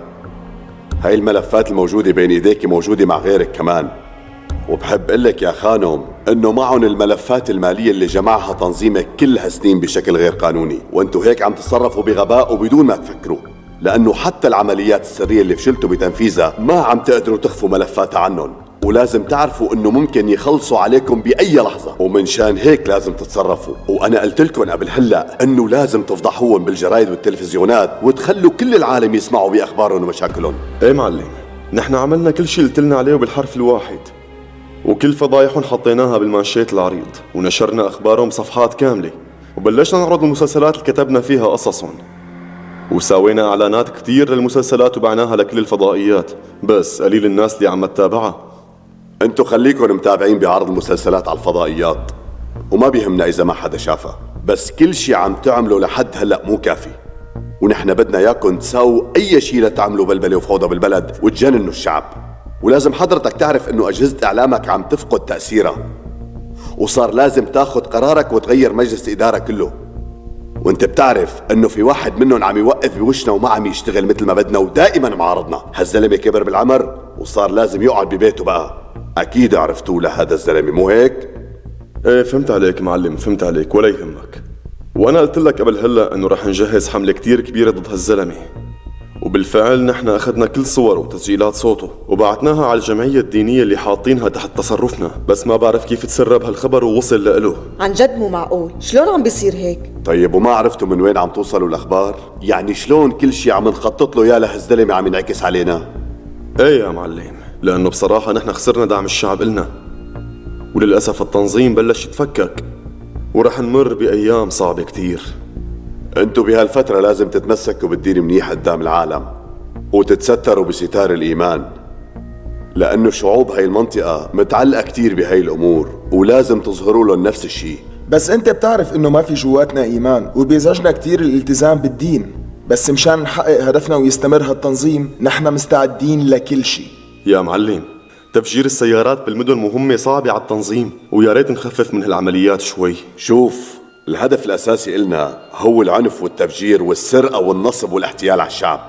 هاي الملفات الموجودة بين إيديك موجودة مع غيرك كمان، وبحب أقول لك يا خانم إنه معهم الملفات المالية اللي جمعها تنظيمك كل هالسنين بشكل غير قانوني، وأنتو هيك عم تتصرفوا بغباء وبدون ما تفكروا، لأنه حتى العمليات السرية اللي فشلتوا بتنفيذها ما عم تقدروا تخفوا ملفاتها عنهم، ولازم تعرفوا انه ممكن يخلصوا عليكم بأي لحظة، ومن شان هيك لازم تتصرفوا. وانا قلت لكم قبل هلا انه لازم تفضحوهم بالجرايد والتلفزيونات وتخلوا كل العالم يسمعوا باخبارهم ومشاكلهم. ايه معلم، نحن عملنا كل شيء قلت لنا عليه بالحرف الواحد، وكل فضايحهم حطيناها بالمانشيت العريض، ونشرنا اخبارهم بصفحات كاملة، وبلشنا نعرض المسلسلات اللي كتبنا فيها قصصهم، وساوينا اعلانات كتير للمسلسلات وبعناها لكل الفضائيات، بس قليل الناس اللي عم تتابعها. انتو خليكن متابعين بعرض المسلسلات على الفضائيات، وما بيهمنا اذا ما حدا شافها، بس كل شي عم تعمله لحد هلا مو كافي، ونحن بدنا اياكم تساووا اي شي لتعملوا بلبله وفوضى بالبلد وتجننوا الشعب. ولازم حضرتك تعرف انه اجهزه اعلامك عم تفقد تاثيرها، وصار لازم تاخذ قرارك وتغير مجلس الاداره كله. وانت بتعرف انه في واحد منهم عم يوقف بوشنا وما عم يشتغل مثل ما بدنا ودائما معارضنا. هالزلمه كبر بالعمر وصار لازم يقعد ببيته بقى. اكيد عرفتوه لهذا الزلمه، مو هيك؟ ايه فهمت عليك معلم، فهمت عليك، ولا يهمك. وانا قلت لك قبل هلا انه رح نجهز حمله كتير كبيره ضد هالزلمه، وبالفعل نحن اخذنا كل صوره وتسجيلات صوته وبعتناها على الجمعيه الدينيه اللي حاطينها تحت تصرفنا، بس ما بعرف كيف تسرب هالخبر ووصل لإله. عن جد مو معقول، شلون عم بيصير هيك؟ طيب وما عرفتوا من وين عم توصلوا الاخبار؟ يعني شلون كل شيء عم نخطط له يا لهالزلمه عم ينعكس علينا؟ ايه يا معلم، لأنه بصراحة نحن خسرنا دعم الشعب إلنا، وللأسف التنظيم بلش يتفكك، ورح نمر بأيام صعبة كتير. انتو بهالفترة لازم تتمسكوا بالدين منيح قدام العالم، وتتستروا بستار الإيمان، لأنه شعوب هاي المنطقة متعلقة كتير بهاي الأمور، ولازم تظهروا لهم نفس الشيء. بس انت بتعرف انه ما في جواتنا إيمان، وبيزعجنا كتير الالتزام بالدين، بس مشان نحقق هدفنا ويستمر هالتنظيم نحن مستعدين لكل شيء. يا معلم، تفجير السيارات بالمدن مهمة صعبة على التنظيم، ويا ريت نخفف من هالعمليات شوي. شوف، الهدف الأساسي إلنا هو العنف والتفجير والسرقة والنصب والاحتيال على الشعب،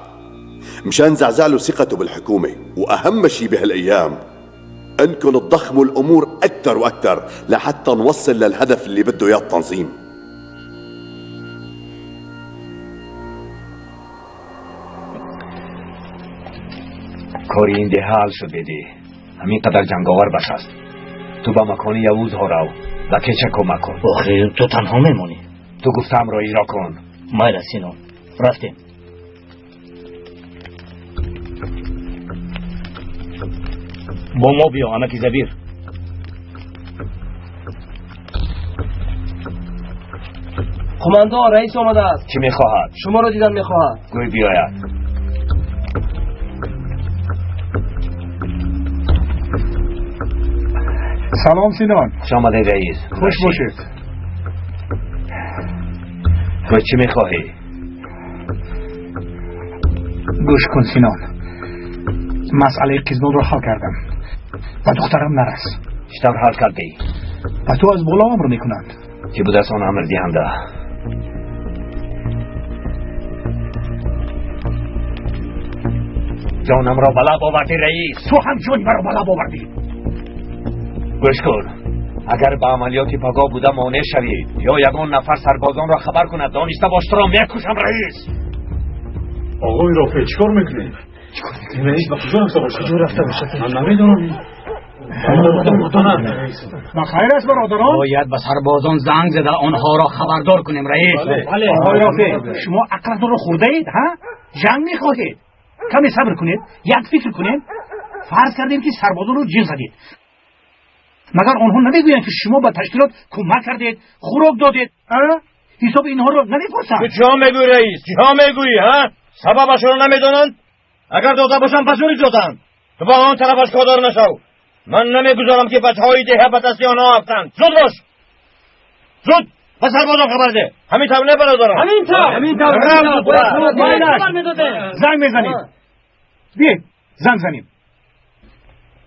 مشان زعزع له ثقته بالحكومة. وأهم شيء بهالأيام أنكم تضخموا الأمور أكثر وأكثر لحتى نوصل للهدف اللي بده إياه التنظيم. کاری این ده حل شد بدی. همین قدر جنگاور بس است. تو با مکانی یوز ها رو و کچه کمک کن. آخه تو تنها میمونی. تو گفتم را اجرا کن. مایل سینو رفتیم. با ما بیا امکی زبیر. قماندان رئیس آمده است. چی میخواهد؟ شما را دیدن میخواهد. گوی بیاید. سلام سینان. خوش آمده رئیس. خوش باشید. گوی چی میخواهی؟ گوش کن سینان، مسئله قزمون رو حل کردم و دخترم نرس. چطور حل کردی؟ و تو از بالا امر میکنند. کی بود از آن امر دهنده؟ جانم را بلا آوردی رئیس. تو هم جان مرا بلا آوردی. گوش کن، اگر به عملیات پگاه بوده مانع شوید یا یگان نفر سربازان را خبر کند، دانسته باش تو را میکشم رئیس. آقای رافع چیکار میکنی؟ چیکار میکنی رئیس؟ به کجا رفته باشه؟ کجا رفته باشه؟ من نمیدونم. ما خیر است برادران. باید به سربازان زنگ زده آنها را خبردار کنیم رئیس. بله. آقای رافع شما عقلتون رو خورده اید ها؟ جنگ میخواهید؟ کمی صبر کنید، یک فکر کنیم. فرض کردیم که سربازان رو جن زدید، مگر آنها نمیگویند که شما به تشکیلات کمک کردید، خوراک دادید؟ حساب اینها رو نمیپرسند. تو چه میگویی رئیس؟ چه میگویی ها؟ سببش رو نمیدونند؟ اگر داده باشم پس اونی دادند. تو با آن طرفش کادار نشو. من نمیگذارم که بچه های ده به دست آنها افتند. زود باش، زود به سربازان خبر ده. همین طور نه برادران؟ همین طور. همین طور. زنگ میزنیم. بیاید زنگ زنیم.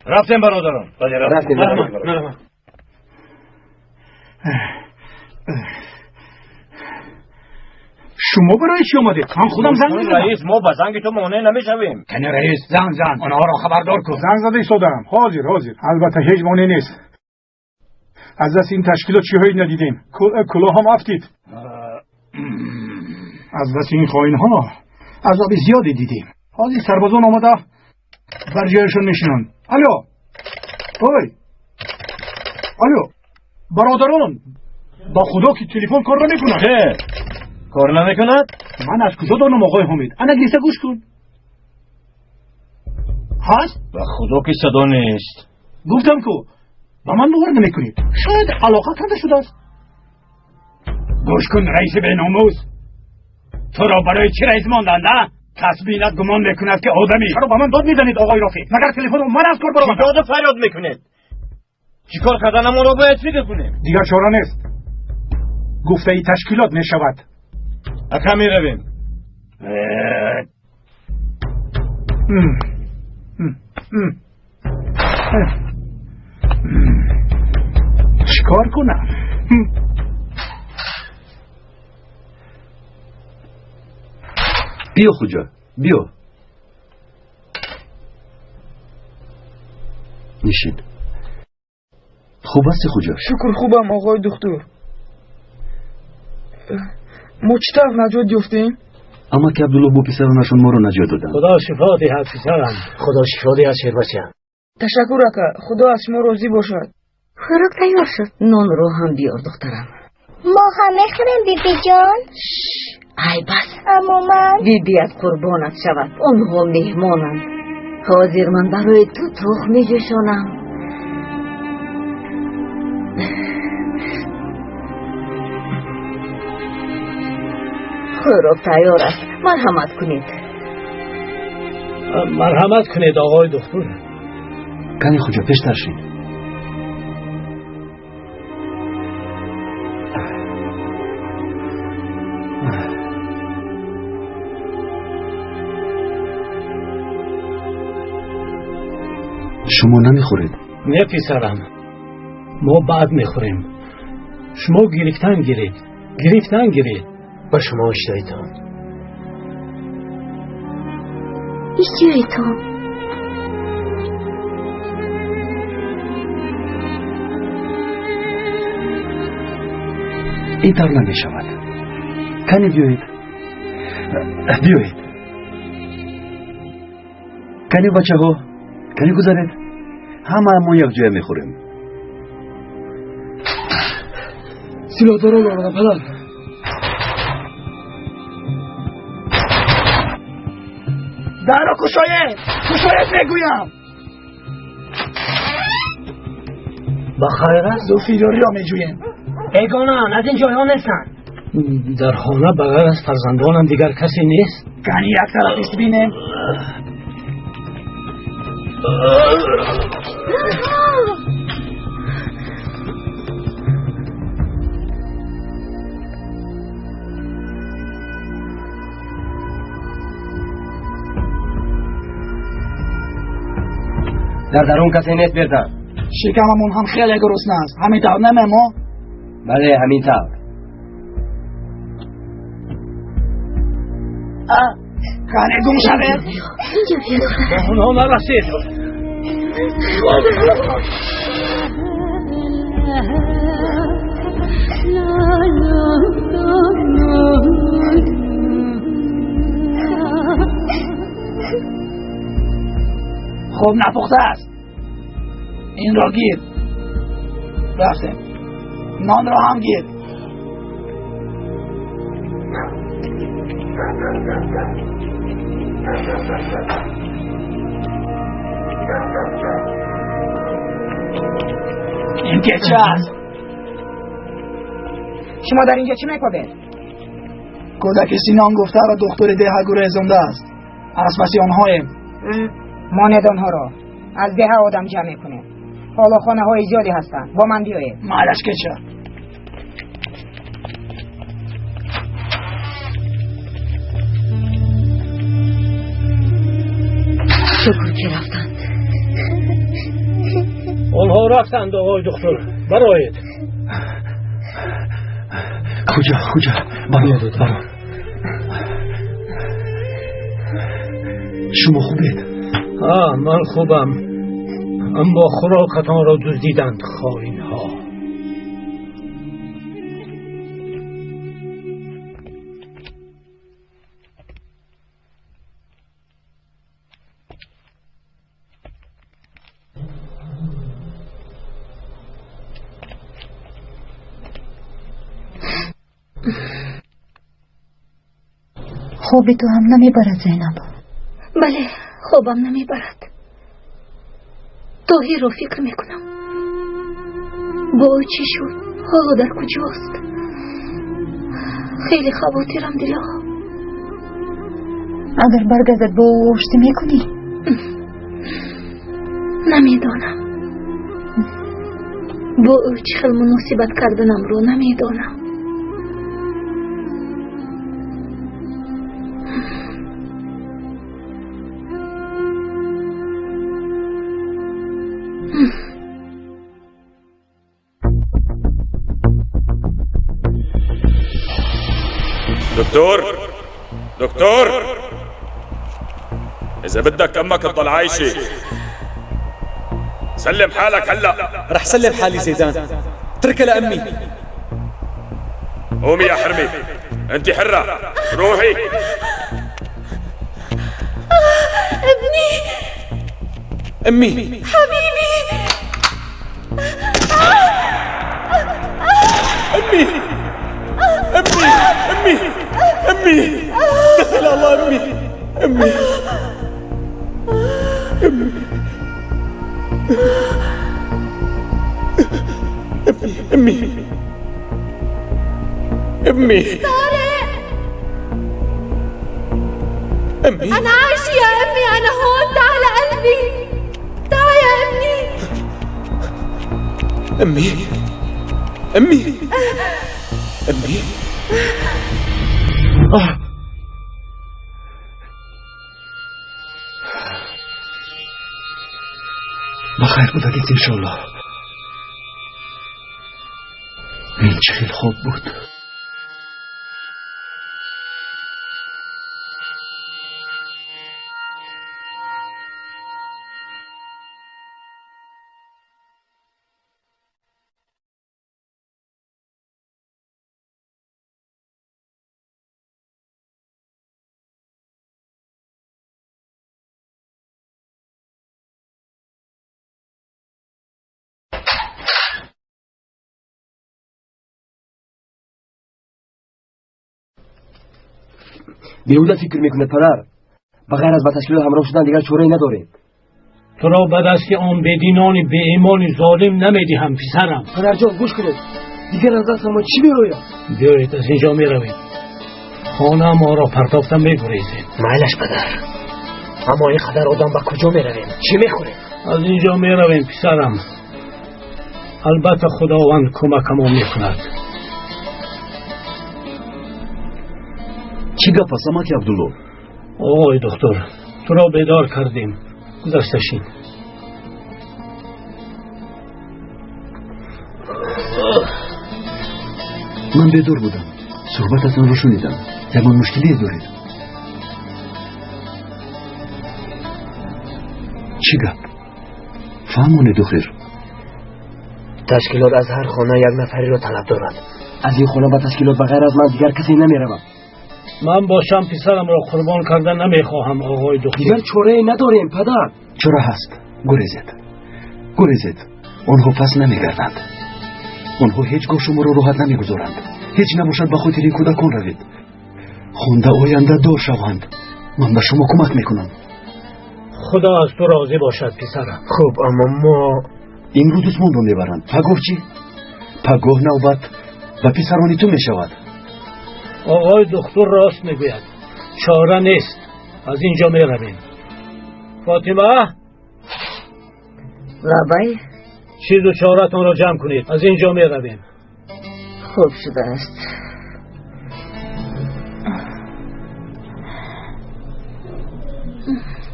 رفتیم برادران. رفتیم. شما برای چی آمدید؟ من خودم زنگ میزنم. رئیس ما به زنگ تو مانع نمیشویم. کنه رئیس زنگ زن، آنها را خبردار کن. زنگ زده ایستادم. حاضر حاضر. البته هیچ مانع نیست. از دست این تشکیلات چیهایی ندیدیم. کلاه هم افتید. از دست این خائن ها عذاب زیادی دیدیم. حاضر سربازان آمده بر جایشون میشینند. الو اوی الو برادران، با خدا که تلفن کار نمیکند. چه؟ کار نمیکند؟ من از کجا دانم آقای حمید؟ انا گیسه گوش کن. هست؟ با خدا که صدا نیست. گفتم که با من باور نمیکنید. شاید علاقه کنده شده است. گوش کن رئیس بیناموس، تو را برای چی رئیس ماندند؟ کس بیند گمان میکند که آدمی. چرا با من داد میزنید آقای رافع؟ مگر تلفن من از کار برآمد؟ داد و فریاد میکنید؟ چیکار کردنمون رو باید فکر کنیم. دیگر چاره نیست. گفته ای تشکیلات میشود. اکا میرویم. چیکار کنم؟ بیا خوجا بیا نشین. خوب هستی خوجا؟ شکر خوبم آقای دکتر. ما چطور نجات یافتیم؟ اما که عبدالله با پسرانشون ما رو نجات دادن. خدا شفا دهد پسرم. خدا شفا دهد شیربچه. تشکر اکا، خدا از شما راضی باشد. خوراک تیار شد. نان رو هم بیار دخترم. ما هم میخوریم بیبی جان. ای بس. اما من بیبیت قربانت شود، آنها مهمانند. حاضر من برای تو تخم میجوشانم. خوراک تیار است، مرحمت کنید. مرحمت کنید آقای دکتر. کنی خوجا پیشتر شین. شما نمیخورید؟ نه پسرم، ما بعد میخوریم. شما گرفتن گیرید. Гирифтан гиред. Ба шумо иштиҳоитон. Иштиҳоитон. Ин тавр намешавад. Кане биёед. Биёед. Кане бачаҳо, кане гузаред. Ҳама мо якҷоя мехӯрем. Силоҳдорон омаданд, падар. Дарро кушоед! Кушоед мегӯям! Ба хайр аст? Ду фирориро меҷӯем. Бегонаанд, аз ин ҷойҳо нестанд. Дар хона ба ғайр аз фарзандонам дигар касе нест. Кани як тараф ист бинем. Дар дарун касе нест, бердан. Шикамамон ҳам хеле гурусна аст. Ҳамин тавр не, мемо? Бале, ҳамин тавр. Кане гум шавед. Ба онҳо нарасед. Хуб напухта аст. Инро гир. Рафтем. Нонро ҳам гир. Ин ки чӣ аст? Шумо дар инҷо чӣ мекобед? Кӯдаки Синон гуфтаро духтури деҳа гурезонда аст. Аз паси онҳоем. Монед онҳоро. Аз деҳа одам ҷамъ мекунем. Ҳоло хонаҳои зиёде ҳастанд. Бо ман биёед. Майлаш кеча. Шукр ки рафтанд. Онҳо рафтанд, оғои духтур. Бароед. Куҷо, куҷо? Баро, баро. Шумо хубед? Ман хубам. Аммо хӯрокатонро дуздиданд хоинҳо. Хоби ту ҳам намебарад, Зайнаб? Бале, хобам намебарад. Тоҳирро фикр мекунам. Бо ӯ чӣ шуд? Ҳоло дар куҷост? Хеле хавотирам, дило. Агар баргардад, бо ӯ оштӣ мекунӣ? Намедонам. Бо ӯ чӣ хел муносибат карданамро намедонам. دكتور، دكتور، إذا بدك أمك تضل عايشة سلم حالك هلا. رح سلم حالي زيدان، اتركها لأمي. قومي يا حرمي، أنت حرة، روحي. ابني، أمي، حبيبي، أمي، أمي، أمي، أمي، دخل الله أمي، أمي، أمي، أمي، أمي، طارق، أمي، أنا عايشة يا أمي، أنا هون، تعال قلبي، تعال يا أمي، أمي، أمي، أمي. Ба хайр будагед, иншоллоҳ. Ин чӣ хел хоб буд? Беҳуда фикр мекунед падар. Ба ғайр аз ба ташкилот ҳамроҳ шудан дигар чорае надорем. Туро ба дасти он бединони беимони золим намедиҳам писарам. Падарҷон, гӯш кунед, дигар аз дастамон чӣ меояд? Биёед, аз инҷо меравем. Хона моро партофта мегурезем. Майлаш падар, аммо ин қадар одам ба куҷо меравем? Чӣ мехӯрем? Аз инҷо меравем писарам. Албатта худованд кӯмакамон мекунад. Чӣ гап аст, амаки Абдулло? Оғои духтур, туро бедор кардем. Гузашта шин. Ман бедор будам, суҳбататонро шунидам. Ягон мушкилие доред? Чӣ гап? Фаҳмонед охир. Ташкилот аз ҳар хона як нафареро талаб дорад. Аз ин хона ба ташкилот ба ғайр аз ман дигар касе намеравад. Ман бошам писарамро қурбон карда намехоҳам, оғои духтур. Дигар чорае надорем падар. Чора ҳаст. Гурезед, гурезед. Онҳо пас намегарданд. Онҳо ҳеҷ гоҳ шуморо роҳат намегузоранд. Ҳеҷ набошад ба хотири кӯдакон равед. Хонда оянда дор шаванд. Ман ба шумо кӯмак мекунам. Худо аз ту розӣ бошад писарам. Хуб, аммо мо имрӯз Усмонро мебаранд. Пагоҳ чӣ? Пагоҳ навбат ба писарони ту мешавад. Оғои духтур рост мегӯяд. Чора нест. Аз инҷо меравем. Фотима? Лабай? Чизу чоратонро ҷамъ кунед. Аз инҷо меравем. Хуб шудааст.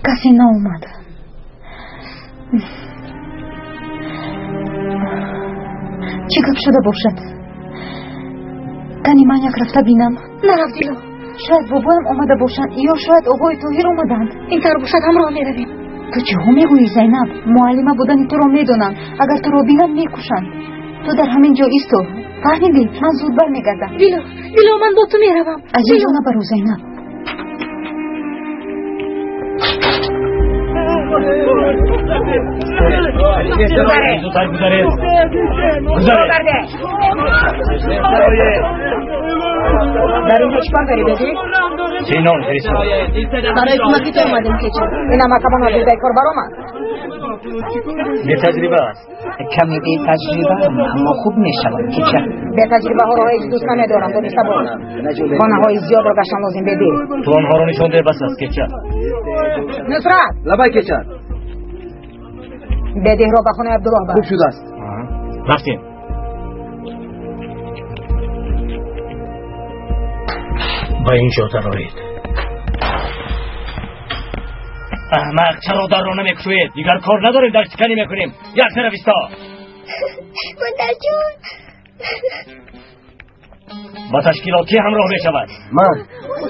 Касе наомад. Чӣ гап шуда бошад? Кани ман як рафта бинам. Нарав, Дило. Шояд бобоям омада бошанд ё шояд оғои Тоҳир омаданд. Ин тавр бошад, ҳамроҳ меравем. Ту чиҳо мегӯӣ, Зайнаб? Муаллима будани туро медонам. Агар туро бинам, мекушанд. Ту дар ҳамин ҷо исто. Фаҳмидӣ? Ман зуд бармегардам. Дило, Дило, ман бо ту меравам. Аз ин ҷо набаро, Зайнаб. Зудтар гузаред. Гузаред. Дар инҷо чӣ кор дорӣ, беди? Синон фиристод. Барои кӯмаки ту омадем, кеча. Ин амакамон аз уҳдаи кор баромад. Бетаҷриба аст. Каме бетаҷрибаам, аммо хуб мешавад, кеча. Бетаҷрибаҳоро ҳеҷ дӯст намедорам, дониста бош. Хонаҳои зиёдро гаштан лозим, беди. Ту онҳоро нишон деҳ, бас аст, кеча. Нусрат! Лабай, кеча. Бедиҳро ба хонаи Абдуллоҳ бар. Хуб шудааст. Рафтем. Ба ин ҷо дароед. Аҳмақ, чаро дарро намекушоед? Дигар кор надорем, дар шиканӣ мекунем. Як тараф исто. Модарҷон. Ба ташкилот кӣ ҳамроҳ мешавад? Ман.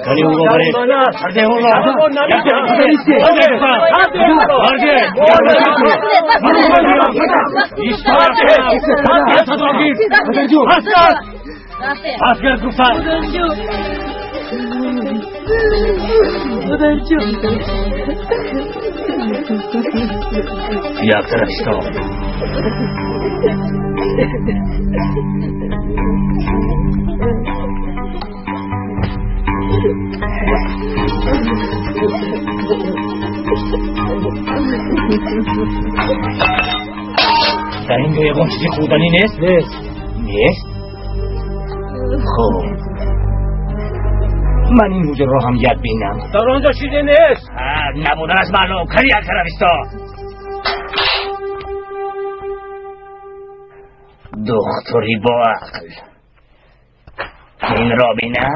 Кани ӯро баред. Сарде ӯро. Пас гирд гуфтам. Як тараф исто. Дар ин ҷо ягон чизи хӯрданӣ нест? Нест. Нест? Хуб, ман ин ҳуҷраро ҳам як бинам. Дар он ҷо чизе нест. Набуданаш маълум. Кани як тараф исто. Духтури боақл. Инро бина,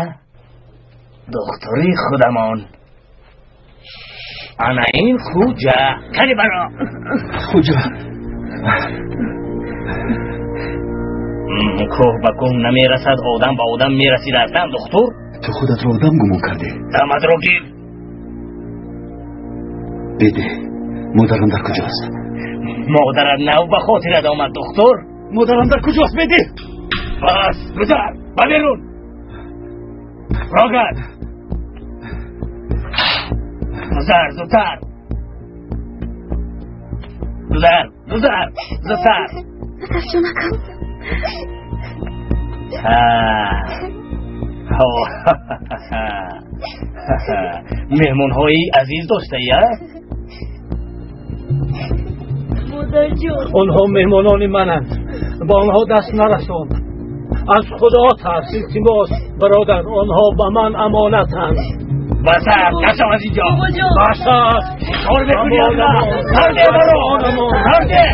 духтури худамон. Ана ин хуҷа. Кани баро. Хуҷа. Кӯҳ ба кӯҳ намерасад, одам ба одам мерасидааст, духтур. Ту худатро одам гумон кардӣ. Дамадро гир. Беде, модарам дар куҷост? Модарат нав ба хотират омад, духтур. Модарам дар куҷост, беде? Бас, гузар, ба берун. Рогард. Гузар, зудтар. Гузар, гузар, зудтар. Падарҷонакам. Меҳмонҳои азиз доштаӣ, а? Модарҷон. Онҳо меҳмонони мананд. Ба онҳо даст нарасон. Аз Худо тарс, илтимос, бародар, онҳо ба ман амонатанд. Бас аст, нашав аз инҷо. Бобоҷон. Бас аст. Кор мекунӣ аз ман? Сарде баро. Сарде.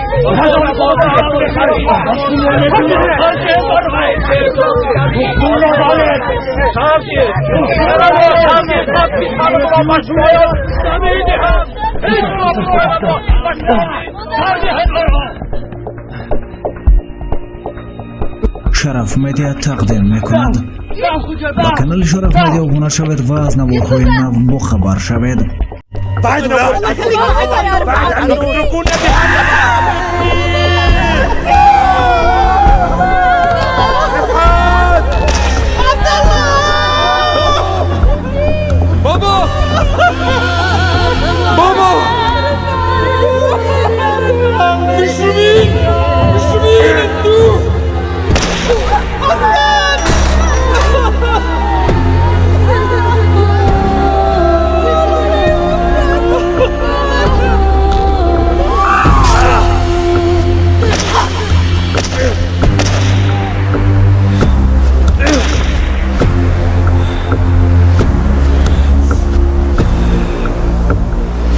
Шараф Медиа тақдим мекунад. Ба канали Шараф Медиа обуна шавед ва аз наворҳои нав бохабар шавед. بعد بعد اتركونا بحالنا. عبد الله، بابا، بابا، مش مين، مش مين انتو؟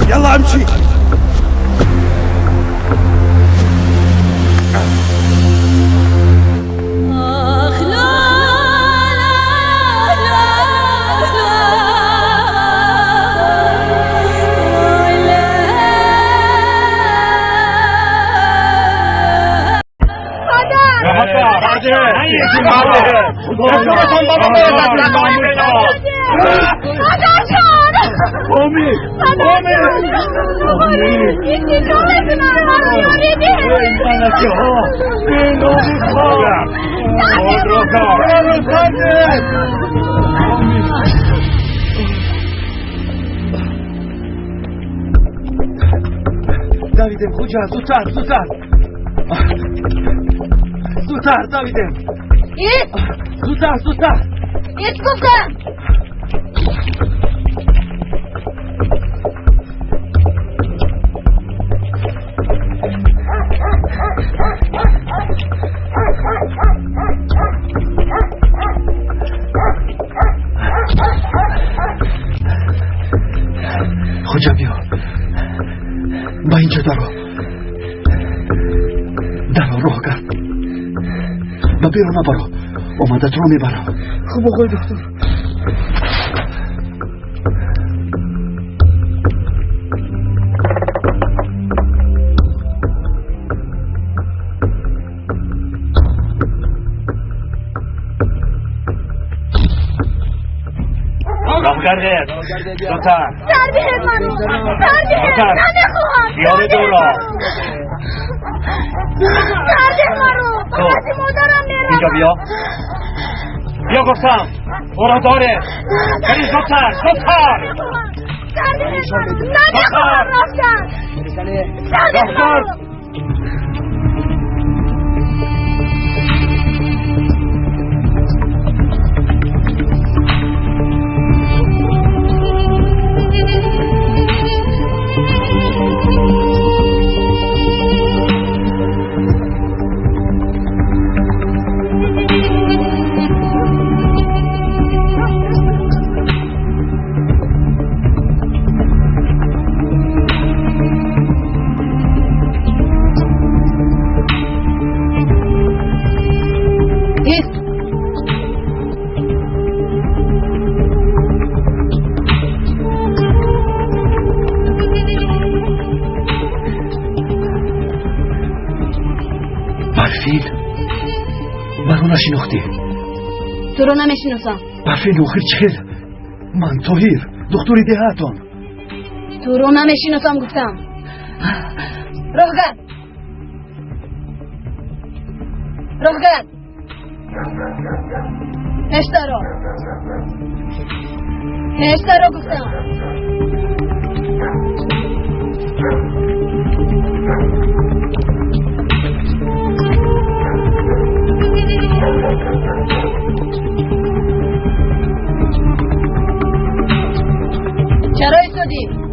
يلا امشي. آخ لا لا لا لا. Давидем, хуҷа, зудтар, зудтар, зудтар, давидем. Ист! Зудтар, зудтар. Ист гуфтам! Хуҷа, биё ба инҷо, даро, даро, роҳ кард, ба берун набаро, омада туро мебарам. Хуб, оғои духтур. роҳ гардед, зудтар. Сар диҳед маро, сар диҳед, намехоҳам. Биёред ӯро. Сар диҳ маро, ба назди модарам меравам. Инҷо биё, биё гуфтам, ӯро доред. Бари, зудтар, зудтар. Сар диҳед маро, намехоҳам рафтан. Сар диҳ маро. Ист! Барфин, маро нашинохтӣ? Туро намешиносам. Барфин, охир чӣ хел? Ман Тоҳир, духтури деҳаатон. Туро намешиносам гуфтам. Роҳгард, роҳгард, пештаро, пештаро гуфтам. омадӣ.